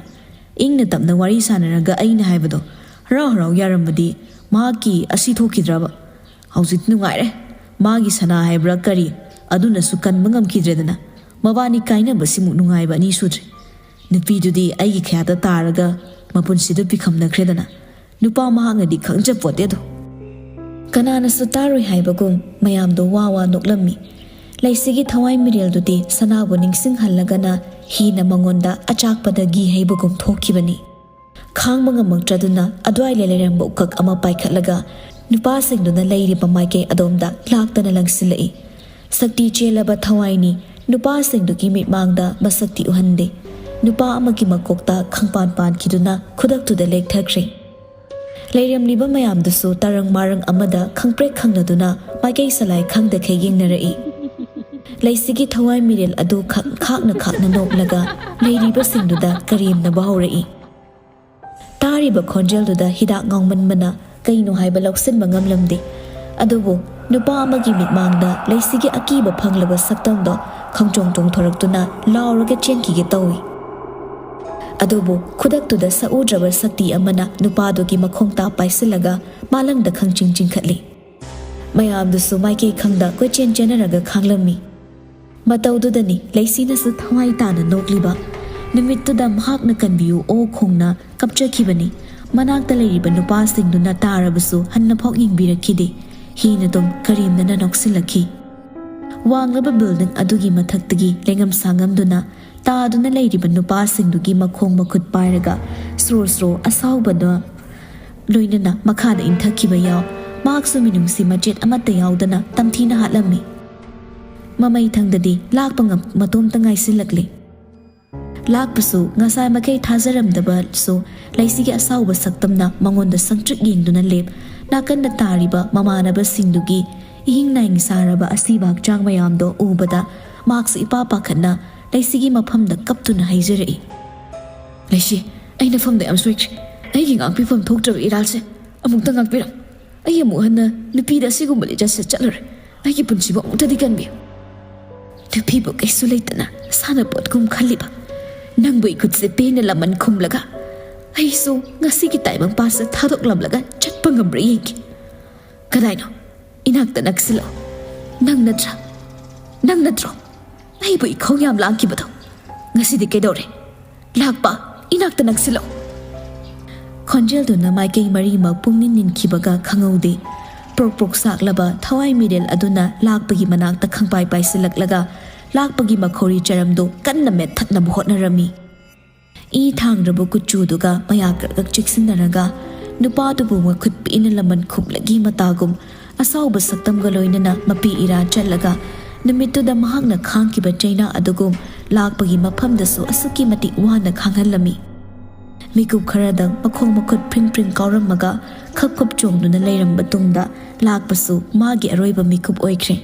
ꯏꯪꯅ ꯇꯞꯅ ꯋꯥꯔꯤ ꯁꯥꯟꯅꯔꯒ ꯑꯩꯅ ꯍꯥꯏꯕꯗꯣ ꯍꯔꯥꯎ ꯍꯔꯥꯎ ꯌꯥꯔꯝꯕꯗꯤ ꯃꯍꯥꯛꯀꯤ ꯑꯁꯤ ꯊꯣꯛꯈꯤꯗ꯭ꯔꯕ? ꯍꯧꯖꯤꯛ ꯅꯨꯡꯉꯥꯏꯔꯦ꯫ ꯃꯥꯒꯤ ꯁꯅꯥ ꯍꯥꯏꯕ꯭ꯔꯥ ꯀꯔꯤ, ꯑꯗꯨꯅꯁꯨ ꯀꯟꯕ ꯉꯝꯈꯤꯗ꯭ꯔꯦꯗꯅ꯫ ꯃꯕꯥꯅꯤ ꯀꯥꯏꯅꯕꯁꯤꯃꯨꯛ ꯅꯨꯡꯉꯥꯏꯕ ꯑꯅꯤ ꯁꯨꯗ꯭ꯔꯤ꯫ ꯅꯨꯄꯤꯗꯨꯗꯤ ꯑꯩꯒꯤ ꯈꯌꯥꯠꯇ ꯇꯥꯔꯒ ꯃꯄꯨꯟꯁꯤꯗ ꯄꯤꯈꯝꯅꯈ꯭ꯔꯦꯗꯅ꯫ ꯅꯨꯄꯥ ꯃꯍꯥꯛꯅꯗꯤ ꯈꯪꯖꯄꯣꯠꯇꯦꯗꯣ"꯫ ꯀꯅꯥꯅꯁꯨ ꯇꯥꯔꯣꯏ ꯍꯥꯏꯕꯒꯨꯝ ꯃꯌꯥꯝꯗꯣ ꯋꯥ ꯋꯥ ꯅꯣꯛꯂꯝꯃꯤ꯫ ꯂꯩꯁꯤꯒꯤ ꯊꯋꯥꯏ ꯃꯤꯔꯦꯜꯗꯨꯗꯤ ꯁꯅꯥꯕꯨ ꯅꯤꯡꯁꯤꯡꯍꯜꯂꯒꯅ ꯍꯦꯟꯅ ꯃꯉꯣꯟꯗ ꯑꯆꯥꯛꯄꯗ ꯘꯤ ꯍꯩꯕꯒꯨꯝ ꯊꯣꯛꯈꯤꯕꯅꯤ꯫ ꯈꯥꯡꯕ ꯉꯝꯃꯛꯇ꯭ꯔꯗꯨꯅ ꯑꯗꯨꯋꯥꯏꯗ ꯂꯩꯔꯝꯕ ꯎꯀꯛ ꯑꯃ ꯄꯥꯏꯈꯠꯂꯒ ꯅꯨꯄꯥꯁꯤꯡꯗꯨꯅ ꯂꯩꯔꯤꯕ ꯃꯥꯏꯀꯩ ꯑꯗꯣꯝꯗ ꯂꯥꯛꯇꯅ ꯂꯪꯁꯤꯜꯂꯛꯏ꯫ ꯁꯛꯇꯤ ꯆꯦꯜꯂꯕ ꯊꯋꯥꯏꯅꯤ ꯅꯨꯄꯥꯁꯤꯡꯗꯨꯒꯤ ꯃꯤꯠꯃꯥꯡꯗ ꯃꯁꯛꯇꯤ ꯎꯍꯟꯗꯦ꯫ ꯅꯨꯄꯥ ꯑꯃꯒꯤ ꯃꯀꯣꯛꯇ ꯈꯪꯄꯥꯟ ꯄꯥꯟꯈꯤꯗꯨꯅ ꯈꯨꯗꯛꯇꯨꯗ ꯂꯦꯛꯊꯈ꯭ꯔꯦ꯫ ꯂꯩꯔꯝꯂꯤꯕ ꯃꯌꯥꯝꯗꯨꯁꯨ ꯇꯔꯪ ꯃꯥꯔꯪ ꯑꯃꯗ ꯈꯪꯄ꯭ꯔꯦꯛ ꯈꯪꯅꯗꯨꯅ ꯃꯥꯏꯀꯩ ꯁꯂꯥꯏ ꯈꯪꯗꯈꯩ ꯌꯦꯡꯅꯔꯛꯏ꯫ ꯂꯩꯁꯤꯒꯤ ꯊꯋꯥꯏ ꯃꯤꯔꯦꯜ ꯑꯗꯨ ꯈꯛ ꯈꯥꯛꯅ ꯈꯥꯛꯅ ꯅꯣꯛꯂꯒ ꯂꯩꯔꯤꯕꯁꯤꯡꯗꯨꯗ ꯀꯔꯦꯝꯅꯕ ꯍꯧꯔꯛꯏ꯫ ꯇꯥꯔꯤꯕ ꯈꯣꯟꯖꯦꯜꯗꯨꯗ ꯍꯤꯗꯥꯛ ꯉꯥꯎꯃꯟꯕꯅ ꯀꯩꯅꯣ ꯍꯥꯏꯕ ꯂꯧꯁꯤꯟꯕ ꯉꯝꯂꯝꯗꯦ꯫ ꯑꯗꯨꯕꯨ ꯅꯨꯄꯥ ꯑꯃꯒꯤ ꯃꯤꯠꯃꯥꯡꯗ ꯂꯩꯁꯤꯒꯤ ꯑꯀꯤꯕ ꯐꯪꯂꯕ ꯁꯛꯇꯝꯗꯣ ꯈꯣꯡꯆꯣꯡ ꯆꯣꯡꯊꯣꯔꯛꯇꯨꯅ ꯂꯥꯎꯔꯒ ꯆꯦꯟꯈꯤꯒꯦ ꯇꯧꯏ꯫ ꯑꯗꯨꯕꯨ ꯈꯨꯗꯛꯇꯨꯗ ꯁꯛꯎꯗ꯭ꯔꯕ ꯁꯛꯇꯤ ꯑꯃꯅ ꯅꯨꯄꯥꯗꯨꯒꯤ ꯃꯈꯣꯡ ꯇꯥ ꯄꯥꯏꯁꯤꯜꯂꯒ ꯃꯥꯂꯪꯗ ꯈꯪꯆꯤꯡ ꯆꯤꯡꯈꯠꯂꯤ꯫ ꯃꯌꯥꯝꯗꯨꯁꯨ ꯃꯥꯏꯀꯩ ꯈꯪꯗ ꯀꯣꯏꯆꯦꯟ ꯆꯦꯟꯅꯔꯒ ꯈꯥꯡꯂꯝꯃꯤ꯫ ꯃꯇꯧꯗꯨꯗꯅꯤ ꯂꯩꯁꯤꯅꯁꯨ ꯊꯋꯥꯏ ꯇꯥꯅ ꯅꯣꯛꯂꯤꯕ꯫ ꯅꯨꯃꯤꯠꯇꯨꯗ ꯃꯍꯥꯛꯅ "ꯀꯟꯕꯤꯌꯨ ꯑꯣ" ꯈꯣꯡꯅ ꯀꯞꯆꯈꯤꯕꯅꯤ꯫ ꯃꯅꯥꯛꯇ ꯂꯩꯔꯤꯕ ꯅꯨꯄꯥꯁꯤꯡꯗꯨꯅ ꯇꯥꯔꯕꯁꯨ ꯍꯟꯅꯐꯥꯎ ꯌꯦꯡꯕꯤꯔꯛꯈꯤꯗꯦ꯫ ꯍꯤꯅ ꯑꯗꯨꯝ ꯀꯔꯦꯝꯅꯅ ꯅꯣꯛꯁꯤꯜꯂꯛꯈꯤ꯫ ꯋꯥꯡꯂꯕ ꯕꯤꯜꯗꯤꯡ ꯑꯗꯨꯒꯤ ꯃꯊꯛꯇꯒꯤ ꯂꯩꯉꯝ ꯁꯥꯉꯝꯗꯨꯅ ꯇꯥꯗꯨꯅ ꯂꯩꯔꯤꯕ ꯅꯨꯄꯥꯁꯤꯡꯗꯨꯒꯤ ꯃꯈꯣꯡ ꯃꯈꯨꯠ ꯄꯥꯏꯔꯒ ꯁ꯭ꯔꯣ ꯁ꯭ꯔꯣ ꯑꯁꯥꯎꯕꯅ ꯂꯣꯏꯅꯅ ꯃꯈꯥꯗ ꯏꯟꯊꯈꯤꯕ ꯌꯥꯎ꯫ ꯃꯍꯥꯛꯁꯨ ꯃꯤꯅꯨꯡꯁꯤ ꯃꯆꯦꯠ ꯑꯃꯠꯇ ꯌꯥꯎꯗꯅ ꯇꯝꯊꯤꯅ ꯍꯥꯠꯂꯝꯃꯤ꯫ ꯃꯃꯩ ꯊꯪꯗꯗꯤ ꯂꯥꯛꯄ ꯉꯝ-, ꯃꯇꯣꯝꯇ ꯉꯥꯏꯁꯤꯜꯂꯛꯂꯦ꯫ ꯂꯥꯛꯄꯁꯨ ꯉꯁꯥꯏ ꯃꯈꯩ ꯊꯥꯖꯔꯝꯗꯕꯁꯨ ꯂꯩꯁꯤꯒꯤ ꯑꯁꯥꯎꯕ ꯁꯛꯇꯝꯅ ꯃꯉꯣꯟꯗ ꯁꯪꯇ꯭ꯔꯤꯛ ꯌꯦꯡꯗꯨꯅ ꯂꯦꯞ꯫ ꯅꯥꯀꯟꯗ ꯇꯥꯔꯤꯕ ꯃꯃꯥꯟꯅꯕꯁꯤꯡꯗꯨꯒꯤ ꯏꯍꯤꯡ ꯅꯥꯍꯤꯡ ꯁꯥꯔꯕ ꯑꯁꯤꯕ ꯍꯛꯆꯥꯡ ꯃꯌꯥꯝꯗꯣ ꯎꯕꯗ ꯃꯍꯥꯛꯁꯨ ꯏꯄꯥ ꯄꯥꯈꯠꯅ ꯂꯩꯁꯤꯒꯤ ꯃꯐꯝꯗ ꯀꯞꯇꯨꯅ ꯍꯥꯏꯖꯔꯛꯏ꯫ "ꯂꯩꯁꯤ, ꯑꯩ ꯅꯐꯝꯗ ꯌꯥꯝ ꯁꯣꯏꯈ꯭ꯔꯦ꯫ ꯑꯩꯒꯤ ꯉꯥꯛꯄꯤꯐꯝ ꯊꯣꯛꯇ꯭ꯔꯕ ꯏꯔꯥꯜꯁꯦ ꯑꯃꯨꯛꯇ ꯉꯥꯛꯄꯤꯔꯝ꯫ ꯑꯩ ꯑꯃꯨꯛ ꯍꯟꯅ ꯅꯨꯄꯤꯗ ꯑꯁꯤꯒꯨꯝꯕ ꯂꯤꯆꯠꯁꯦ ꯆꯠꯂꯔꯣꯏ꯫ ꯑꯩꯒꯤ ꯄꯨꯟꯁꯤꯕꯨ ꯑꯃꯨꯛꯇꯗꯤ ꯀꯟꯕꯤꯌꯨ꯫ ꯅꯨꯄꯤꯕꯨ ꯀꯩꯁꯨ ꯂꯩꯇꯅ ꯁꯥꯟꯅꯄꯣꯠꯀꯨꯝ ꯈꯜꯂꯤꯕ ꯅꯪꯕꯨ ꯏꯈꯨꯠꯁꯦ ꯄꯦꯟꯅ ꯂꯃꯟ ꯈꯨꯝꯂꯒ ꯑꯩꯁꯨ ꯉꯁꯤꯒꯤ ꯇꯥꯏꯕꯪ ꯄꯥꯟꯁꯤꯗ ꯊꯥꯗꯣꯛꯂꯝꯂꯒ ꯆꯠꯄ ꯉꯝꯕ꯭ꯔꯥ ꯌꯦꯡꯒꯦ꯫ ꯀꯗꯥꯏꯅꯣ? ꯏꯅꯥꯛꯇ ꯅꯛꯁꯤꯜꯂꯛꯑꯣ꯫ ꯅꯪ ꯅꯠꯇ꯭ꯔꯥ? ꯅꯪ ꯅꯠꯇ꯭ꯔꯣ ꯑꯩꯕꯨ ꯏꯈꯧ ꯌꯥꯝ ꯂꯥꯡꯈꯤꯕꯗꯣ? ꯉꯁꯤꯗꯤ ꯀꯩꯗꯧꯔꯦ? ꯂꯥꯛꯄ, ꯏꯅꯥꯛꯇ ꯅꯛꯁꯤꯜꯂꯛꯑꯣ꯫" ꯈꯣꯟꯖꯦꯜꯗꯨꯅ ꯃꯥꯏꯀꯩ ꯃꯔꯤꯃꯛ ꯄꯨꯡꯅꯤꯟ ꯅꯤꯟꯈꯤꯕꯒ ꯈꯪꯍꯧꯗꯦ꯫ ꯄ꯭ꯔꯣꯛ ꯄ꯭ꯔꯣꯛ ꯁꯥꯛꯂꯕ ꯊꯋꯥꯏ ꯃꯤꯔꯦꯜ ꯑꯗꯨꯅ ꯂꯥꯛꯄꯒꯤ ꯃꯅꯥꯛꯇ ꯈꯪꯄꯥꯏ ꯄꯥꯏꯁꯤꯜꯂꯛꯂꯒ ꯂꯥꯛꯄꯒꯤ ꯃꯈꯧꯔꯤ ꯆꯔꯝꯗꯨ ꯀꯟꯅ ꯃꯦꯠꯊꯠꯅꯕ ꯍꯣꯠꯅꯔꯝꯃꯤ꯫ ꯏ ꯊꯥꯡꯗ꯭ꯔꯕ ꯀꯨꯆꯨꯗꯨꯒ ꯃꯌꯥ ꯀ꯭ꯔꯛ ꯀ꯭ꯔꯛ ꯆꯤꯛꯁꯤꯟꯅꯔꯒ ꯅꯨꯄꯥꯗꯨꯕꯨ ꯃꯈꯨꯠ ꯄꯤꯛꯅ ꯂꯃꯟ ꯈꯨꯝꯂꯒꯤ ꯃꯇꯥꯒꯨꯝ ꯑꯁꯥꯎꯕ ꯁꯛꯇꯝꯒ ꯂꯣꯏꯅꯅ ꯃꯄꯤ ꯏꯔꯥ ꯆꯠꯂꯒ ꯅꯨꯃꯤꯠꯇꯨꯗ ꯃꯍꯥꯛꯅ ꯈꯥꯡꯈꯤꯕ ꯆꯩꯅꯥ ꯑꯗꯨꯒꯨꯝ ꯂꯥꯛꯄꯒꯤ ꯃꯐꯝꯗꯁꯨ ꯑꯁꯨꯛꯀꯤ ꯃꯇꯤꯛ ꯋꯥꯅ ꯈꯥꯡꯍꯜꯂꯝꯃꯤ꯫ ꯃꯤꯀꯨꯞ ꯈꯔꯗꯪ ꯃꯈꯣꯡ ꯃꯈꯨꯠ ꯐ꯭ꯔꯤꯡ ꯐ꯭ꯔꯤꯡ ꯀꯥꯎꯔꯝꯃꯒ ꯈꯞ ꯈꯞ ꯆꯣꯡꯗꯨꯅ ꯂꯩꯔꯝꯕ ꯇꯨꯡꯗ ꯂꯥꯛꯄꯁꯨ ꯃꯥꯒꯤ ꯑꯔꯣꯏꯕ ꯃꯤꯀꯨꯞ ꯑꯣꯏꯈ꯭ꯔꯦ꯫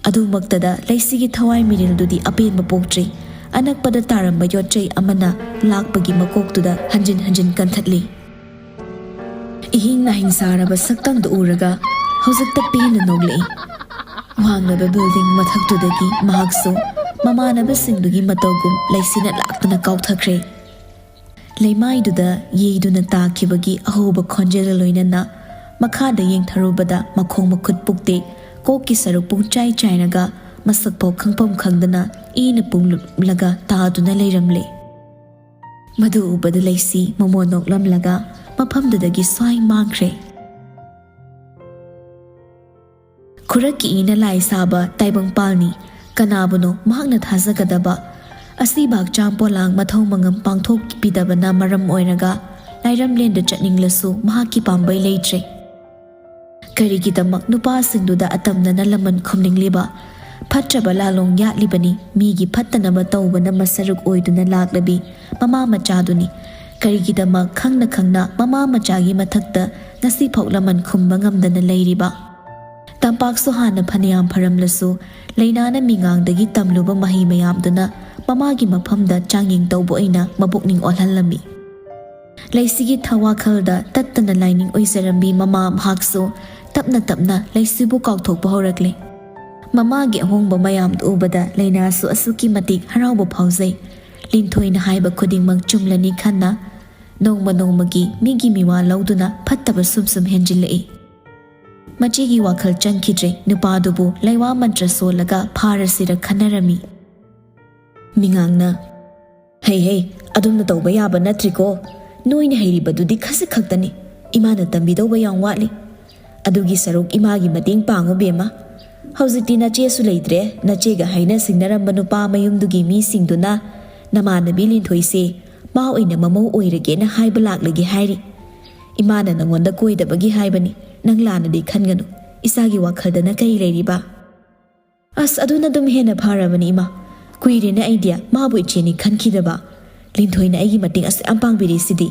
ꯑꯗꯨꯃꯛꯇꯗ ꯂꯩꯁꯤꯒꯤ ꯊꯋꯥꯏ ꯃꯤꯔꯤꯜꯗꯨꯗꯤ ꯑꯄꯦꯟꯕ ꯄꯣꯛꯇ꯭ꯔꯤ꯫ ꯑꯅꯛꯄꯗ ꯇꯥꯔꯝꯕ ꯌꯣꯠꯆꯩ ꯑꯃꯅ ꯂꯥꯛꯄꯒꯤ ꯃꯀꯣꯛꯇꯨꯗ ꯍꯟꯖꯤꯟ ꯍꯟꯖꯤꯟ ꯀꯟꯊꯠꯂꯤ꯫ ꯏꯍꯤꯡ ꯅꯥꯍꯤꯡ ꯁꯥꯔꯕ ꯁꯛꯇꯝꯗꯨ ꯎꯔꯒ ꯍꯧꯖꯤꯛꯇ ꯄꯦꯟꯅ ꯅꯣꯛꯂꯛꯏ꯫ ꯋꯥꯡꯂꯕ ꯕꯤꯜꯗꯤꯡ ꯃꯊꯛꯇꯨꯗꯒꯤ ꯃꯍꯥꯛꯁꯨ ꯃꯃꯥꯟꯅꯕꯁꯤꯡꯗꯨꯒꯤ ꯃꯇꯧꯒꯨꯝ ꯂꯩꯁꯤꯅ ꯂꯥꯛꯇꯨꯅ ꯀꯥꯎꯊꯈ꯭ꯔꯦ꯫ ꯂꯩꯃꯥꯏꯗꯨꯗ ꯌꯩꯗꯨꯅ ꯇꯥꯈꯤꯕꯒꯤ ꯑꯍꯧꯕ ꯈꯣꯟꯖꯦꯜꯒ ꯂꯣꯏꯅꯅ ꯃꯈꯥꯗ ꯌꯦꯡꯊꯔꯨꯕꯗ ꯃꯈꯣꯡ ꯃꯈꯨꯠ ꯄꯨꯛꯇꯦꯛ, ꯀꯣꯛꯀꯤ ꯁꯔꯨꯛ ꯄꯨꯡꯆꯥꯏ ꯆꯥꯏꯔꯒ ꯃꯁꯛ ꯐꯥꯎ ꯈꯪꯐꯝ ꯈꯪꯗꯅ ꯏꯅ ꯄꯨꯡꯂꯨꯞꯂꯒ ꯇꯥꯗꯨꯅ ꯂꯩꯔꯝꯂꯦ꯫ ꯃꯗꯨ ꯎꯕꯗ ꯂꯩꯁꯤ ꯃꯃꯣꯟ ꯅꯣꯛꯂꯝꯂꯒ ꯃꯐꯝꯗꯨꯗꯒꯤ ꯁ꯭ꯋꯥꯏ ꯃꯥꯡꯈ꯭ꯔꯦ꯫ ꯈꯨꯔꯛꯀꯤ ꯏꯅ ꯂꯥꯏ ꯁꯥꯕ ꯇꯥꯏꯕꯪꯄꯥꯜꯅꯤ꯫ ꯀꯅꯥꯕꯨꯅꯣ ꯃꯍꯥꯛꯅ ꯊꯥꯖꯒꯗꯕ? ꯑꯁꯤꯕ ꯍꯛꯆꯥꯡ ꯄꯣꯂꯥꯡ ꯃꯊꯧ ꯃꯉꯝ ꯄꯥꯡꯊꯣꯛꯄꯤꯗꯕꯅ ꯃꯔꯝ ꯑꯣꯏꯔꯒ ꯂꯥꯏꯔꯝꯂꯦꯟꯗ ꯆꯠꯅꯤꯡꯂꯁꯨ ꯃꯍꯥꯛꯀꯤ ꯄꯥꯝꯕꯩ ꯂꯩꯇ꯭ꯔꯦ꯫ ꯀꯔꯤꯒꯤꯗꯃꯛ ꯅꯨꯄꯥꯁꯤꯡꯗꯨꯗ ꯑꯇꯝꯅꯅ ꯂꯃꯟ ꯈꯨꯝꯅꯤꯡꯂꯤꯕ? ꯐꯠꯇ꯭ꯔꯕ ꯂꯥꯂꯣꯡ ꯌꯥꯠꯂꯤꯕꯅꯤ꯫ ꯃꯤꯒꯤ ꯐꯠꯇꯅꯕ ꯇꯧꯕꯅ ꯃꯁꯔꯨꯛ ꯑꯣꯏꯗꯨꯅ ꯂꯥꯛꯂꯕꯤ ꯃꯃꯥ ꯃꯆꯥꯗꯨꯅꯤ꯫ ꯀꯔꯤꯒꯤꯗꯃꯛ ꯈꯪꯅ ꯈꯪꯅ ꯃꯃꯥ ꯃꯆꯥꯒꯤ ꯃꯊꯛꯇ ꯉꯁꯤꯐꯥꯎ ꯂꯃꯟ ꯈꯨꯝꯕ ꯉꯝꯗꯅ ꯂꯩꯔꯤꯕ? ꯇꯝꯄꯥꯛꯁꯨ ꯍꯥꯟꯅ ꯐꯅꯌꯥꯝ ꯐꯔꯝꯂꯁꯨ, ꯂꯩꯅꯥꯅ ꯃꯤꯉꯥꯡꯗꯒꯤ ꯇꯝꯂꯨꯕ ꯃꯍꯩ ꯃꯌꯥꯝꯗꯨꯅ ꯃꯃꯥꯒꯤ ꯃꯐꯝꯗ ꯆꯥꯡꯌꯦꯡ ꯇꯧꯕ ꯑꯣꯏꯅ ꯃꯄꯨꯛꯅꯤꯡ ꯑꯣꯜꯍꯜꯂꯝꯃꯤ꯫ ꯂꯩꯁꯤꯒꯤ ꯊꯋꯥꯈꯜꯗ ꯇꯠꯇꯅ ꯂꯥꯏꯅꯤꯡ ꯑꯣꯏꯖꯔꯝꯕꯤ ꯃꯃꯥ ꯃꯍꯥꯛꯁꯨ ꯇꯞꯅ ꯇꯞꯅ ꯂꯩꯁꯤꯕꯨ ꯀꯥꯎꯊꯣꯛꯄ ꯍꯧꯔꯛꯂꯦ꯫ ꯃꯃꯥꯒꯤ ꯑꯍꯣꯡꯕ ꯃꯌꯥꯝꯗꯨ ꯎꯕꯗ ꯂꯩꯅꯥꯁꯨ ꯑꯁꯨꯛꯀꯤ ꯃꯇꯤꯛ ꯍꯔꯥꯎꯕ ꯐꯥꯎꯖꯩ꯫ ꯂꯤꯟꯊꯣꯏꯅ ꯍꯥꯏꯕ ꯈꯨꯗꯤꯡꯃꯛ ꯆꯨꯝꯂꯅꯤ ꯈꯟꯅ ꯅꯣꯡꯃ ꯅꯣꯡꯃꯒꯤ ꯃꯤꯒꯤ ꯃꯤꯋꯥ ꯂꯧꯗꯨꯅ ꯐꯠꯇꯕ ꯁꯨꯝ ꯁꯨꯝ ꯍꯦꯟꯖꯤꯜꯂꯛꯏ꯫ ꯃꯆꯦꯒꯤ ꯋꯥꯈꯜ ꯆꯪꯈꯤꯗ꯭ꯔꯦ꯫ ꯅꯨꯄꯥꯗꯨꯕꯨ ꯂꯩꯋꯥ ꯃꯟꯇ꯭ꯔ ꯁꯣꯜꯂꯒ ꯐꯥꯔꯁꯤꯔ ꯈꯟꯅꯔꯝꯃꯤ꯫ ꯃꯤꯉꯥꯡꯅ, "ꯍꯩ ꯍꯩ, ꯑꯗꯨꯝꯅ ꯇꯧꯕ ꯌꯥꯕ ꯅꯠꯇ꯭ꯔꯤꯀꯣ꯫ ꯅꯣꯏꯅ ꯍꯩꯔꯤꯕꯗꯨꯗꯤ ꯈꯖꯤꯛ ꯈꯛꯇꯅꯤ꯫ ꯏꯃꯥꯅ ꯇꯝꯕꯤꯗꯧꯕ ꯌꯥꯝ ꯋꯥꯠꯂꯤ꯫ ꯑꯗꯨꯒꯤ ꯁꯔꯨꯛ ꯏꯃꯥꯒꯤ ꯃꯇꯦꯡ ꯄꯥꯡꯉꯨ ꯕꯦꯝꯃ꯫ ꯍꯧꯖꯤꯛꯇꯤ ꯅꯆꯦꯁꯨ ꯂꯩꯇ꯭ꯔꯦ꯫ ꯅꯆꯦꯒ ꯍꯥꯏꯅ ꯁꯤꯡꯅꯔꯝꯕ ꯅꯨꯄꯥ ꯃꯌꯨꯝꯗꯨꯒꯤ ꯃꯤꯁꯤꯡꯗꯨꯅ ꯅꯃꯥꯟꯅꯕꯤ ꯂꯤꯟꯊꯣꯏꯁꯦ ꯃꯥ ꯑꯣꯏꯅ ꯃꯃꯧ ꯑꯣꯏꯔꯒꯦꯅ ꯍꯥꯏꯕ ꯂꯥꯛꯂꯒꯦ ꯍꯥꯏꯔꯤ꯫ ꯏꯃꯥꯅ ꯅꯉꯣꯟꯗ ꯀꯣꯏꯗꯕꯒꯤ ꯍꯥꯏꯕꯅꯤ꯫ ꯅꯪ ꯂꯥꯟꯅꯗꯤ ꯈꯟꯒꯅꯨ꯫ ꯏꯆꯥꯒꯤ ꯋꯥꯈꯜꯗꯅ ꯀꯔꯤ ꯂꯩꯔꯤꯕ?" "ꯑꯁ, ꯑꯗꯨꯅ ꯑꯗꯨꯝ ꯍꯦꯟꯅ ꯐꯔꯕꯅꯤ, ꯏꯃꯥ꯫ ꯀꯨꯏꯔꯦꯅꯦ ꯑꯩꯗꯤ ꯃꯥꯕꯨ ꯏꯆꯦꯅꯤ ꯈꯟꯈꯤꯗꯕ꯫ ꯂꯤꯟꯊꯣꯏꯅ ꯑꯩꯒꯤ ꯃꯇꯦꯡ ꯑꯁꯨꯛ ꯌꯥꯝ ꯄꯥꯡꯕꯤꯔꯤꯁꯤꯗꯤ꯫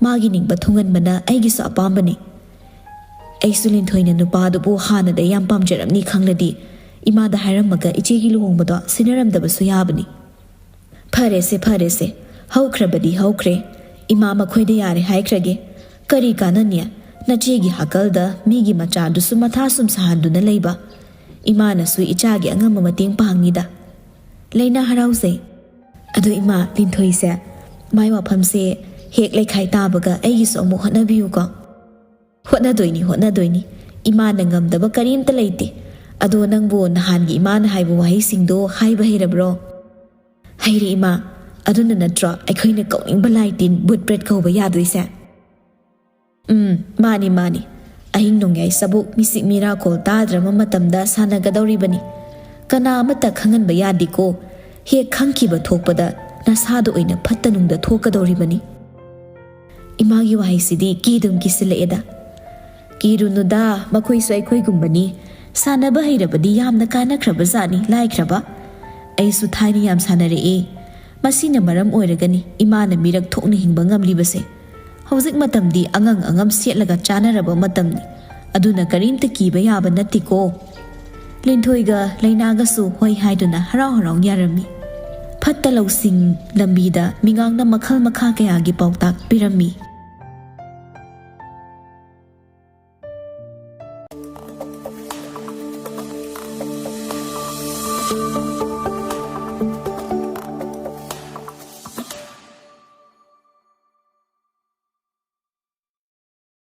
ꯃꯥꯒꯤ ꯅꯤꯡꯕ ꯊꯨꯡꯍꯟꯕꯅ ꯑꯩꯒꯤꯁꯨ ꯑꯄꯥꯝꯕꯅꯤ꯫ ꯑꯩꯁꯨ ꯂꯤꯟꯊꯣꯏꯅ ꯅꯨꯄꯥꯗꯨꯕꯨ ꯍꯥꯟꯅꯗꯩ ꯌꯥꯝ ꯄꯥꯝꯖꯔꯝꯅꯤ ꯈꯪꯂꯗꯤ, ꯏꯃꯥꯗ ꯍꯥꯏꯔꯝꯃꯒ ꯏꯆꯦꯒꯤ ꯂꯨꯍꯣꯡꯕꯗꯣ ꯁꯤꯟꯅꯔꯝꯗꯕꯁꯨ ꯌꯥꯕꯅꯤ꯫" "ꯐꯔꯦꯁꯦ, ꯐꯔꯦꯁꯦ꯫ ꯍꯧꯈ꯭ꯔꯕꯗꯤ ꯍꯧꯈ꯭ꯔꯦ꯫ ꯏꯃꯥ ꯃꯈꯣꯏꯗ ꯌꯥꯔꯦ ꯍꯥꯏꯈ꯭ꯔꯒꯦ꯫ ꯀꯔꯤ ꯀꯥꯟꯅꯅꯤ? ꯅꯆꯦꯒꯤ ꯍꯥꯀꯜꯗ ꯃꯤꯒꯤ ꯃꯆꯥꯗꯨꯁꯨ ꯃꯊꯥ ꯁꯨꯝ ꯁꯥꯍꯟꯗꯨꯅ ꯂꯩꯕ꯫ ꯏꯃꯥꯅꯁꯨ ꯏꯆꯥꯒꯤ ꯑꯉꯝꯕ ꯃꯇꯦꯡ ꯄꯥꯡꯅꯤꯗ꯫" ꯂꯩꯅꯥ ꯍꯔꯥꯎꯖꯩ꯫ "ꯑꯗꯣ ꯏꯃꯥ, ꯂꯤꯟꯊꯣꯏꯁꯦ, ꯃꯥꯏ ꯋꯥꯐꯝꯁꯦ ꯍꯦꯛ ꯂꯩꯈꯥꯏ ꯇꯥꯕꯒ ꯑꯩꯒꯤꯁꯨ ꯑꯃꯨꯛ ꯍꯣꯠꯅꯕꯤꯌꯨꯀꯣ꯫" "ꯍꯣꯠꯅꯗꯣꯏꯅꯤ, ꯍꯣꯠꯅꯗꯣꯏꯅꯤ꯫ ꯏꯃꯥꯅ ꯉꯝꯗꯕ ꯀꯔꯤꯝꯇ ꯂꯩꯇꯦ꯫ ꯑꯗꯣ ꯅꯪꯕꯨ ꯅꯍꯥꯟꯒꯤ ꯏꯃꯥꯅ ꯍꯥꯏꯕ ꯋꯥꯍꯩꯁꯤꯡꯗꯣ ꯍꯥꯏꯕ ꯍꯩꯔꯕ꯭ꯔꯣ?" "ꯍꯩꯔꯦ ꯏꯃꯥ꯫ ꯑꯗꯨꯅ ꯅꯠꯇ꯭ꯔꯣ ꯑꯩꯈꯣꯏꯅ ꯀꯧꯅꯤꯡꯕ ꯂꯥꯏ ꯇꯤꯟ, ꯚꯨꯠ ꯄ꯭ꯔꯦꯠ ꯀꯧꯕ ꯌꯥꯗꯣꯏꯁꯦ?" "ꯎꯝ, ꯃꯥꯅꯤ, ꯃꯥꯅꯤ꯫ ꯑꯍꯤꯡ ꯅꯣꯡꯌꯥꯏ ꯆꯕꯨꯛ, ꯃꯤꯆꯤꯛ ꯃꯤꯔꯥꯈꯣꯜ ꯇꯥꯗ꯭ꯔꯕ ꯃꯇꯝꯗ ꯁꯥꯟꯅꯒꯗꯧꯔꯤꯕꯅꯤ꯫ ꯀꯅꯥ ꯑꯃꯠꯇ ꯈꯪꯍꯟꯕ ꯌꯥꯗꯦꯀꯣ꯫ ꯍꯦꯛ ꯈꯪꯈꯤꯕ ꯊꯣꯛꯄꯗ ꯅꯁꯥꯗ ꯑꯣꯏꯅ ꯐꯠꯇ ꯅꯨꯡꯗ ꯊꯣꯛꯀꯗꯧꯔꯤꯕꯅꯤ꯫" ꯏꯃꯥꯒꯤ ꯋꯥꯍꯩꯁꯤꯗꯤ ꯀꯤꯗꯨꯝ ꯀꯤꯁꯤꯜꯂꯛꯑꯦꯗ꯫ "ꯀꯤꯔꯨꯅꯨꯗ, ꯃꯈꯣꯏꯁꯨ ꯑꯩꯈꯣꯏꯒꯨꯝꯕꯅꯤ꯫ ꯁꯥꯟꯅꯕ ꯍꯩꯔꯕꯗꯤ ꯌꯥꯝꯅ ꯀꯥꯟꯅꯈ꯭ꯔꯕꯖꯥꯠꯅꯤ, ꯂꯥꯏꯈ꯭ꯔꯕ꯫ ꯑꯩꯁꯨ ꯊꯥꯏꯅ ꯌꯥꯝ ꯁꯥꯟꯅꯔꯛꯑꯦ꯫ ꯃꯁꯤꯅ ꯃꯔꯝ ꯑꯣꯏꯔꯒꯅꯤ ꯏꯃꯥꯅ ꯃꯤꯔꯛ ꯊꯣꯛꯅ ꯍꯤꯡꯕ ꯉꯝꯂꯤꯕꯁꯦ꯫ ꯍꯧꯖꯤꯛ ꯃꯇꯝꯗꯤ ꯑꯉꯝ ꯑꯉꯝ ꯁꯦꯠꯂꯒ ꯆꯥꯅꯔꯕ ꯃꯇꯝꯅꯤ꯫ ꯑꯗꯨꯅ ꯀꯔꯤꯝꯇ ꯀꯤꯕ ꯌꯥꯕ ꯅꯠꯇꯦꯀꯣ꯫" ꯂꯤꯟꯊꯣꯏꯒ ꯂꯩꯅꯥꯒꯁꯨ ꯍꯣꯏ ꯍꯥꯏꯗꯨꯅ ꯍꯔꯥꯎ ꯍꯔꯥꯎ ꯌꯥꯔꯝꯃꯤ꯫ ꯐꯠꯇ ꯂꯧꯁꯤꯡ ꯂꯝꯕꯤꯗ ꯃꯤꯉꯥꯡꯅ ꯃꯈꯜ ꯃꯈꯥ ꯀꯌꯥꯒꯤ ꯄꯥꯎꯇꯥꯛ ꯄꯤꯔꯝꯃꯤ꯫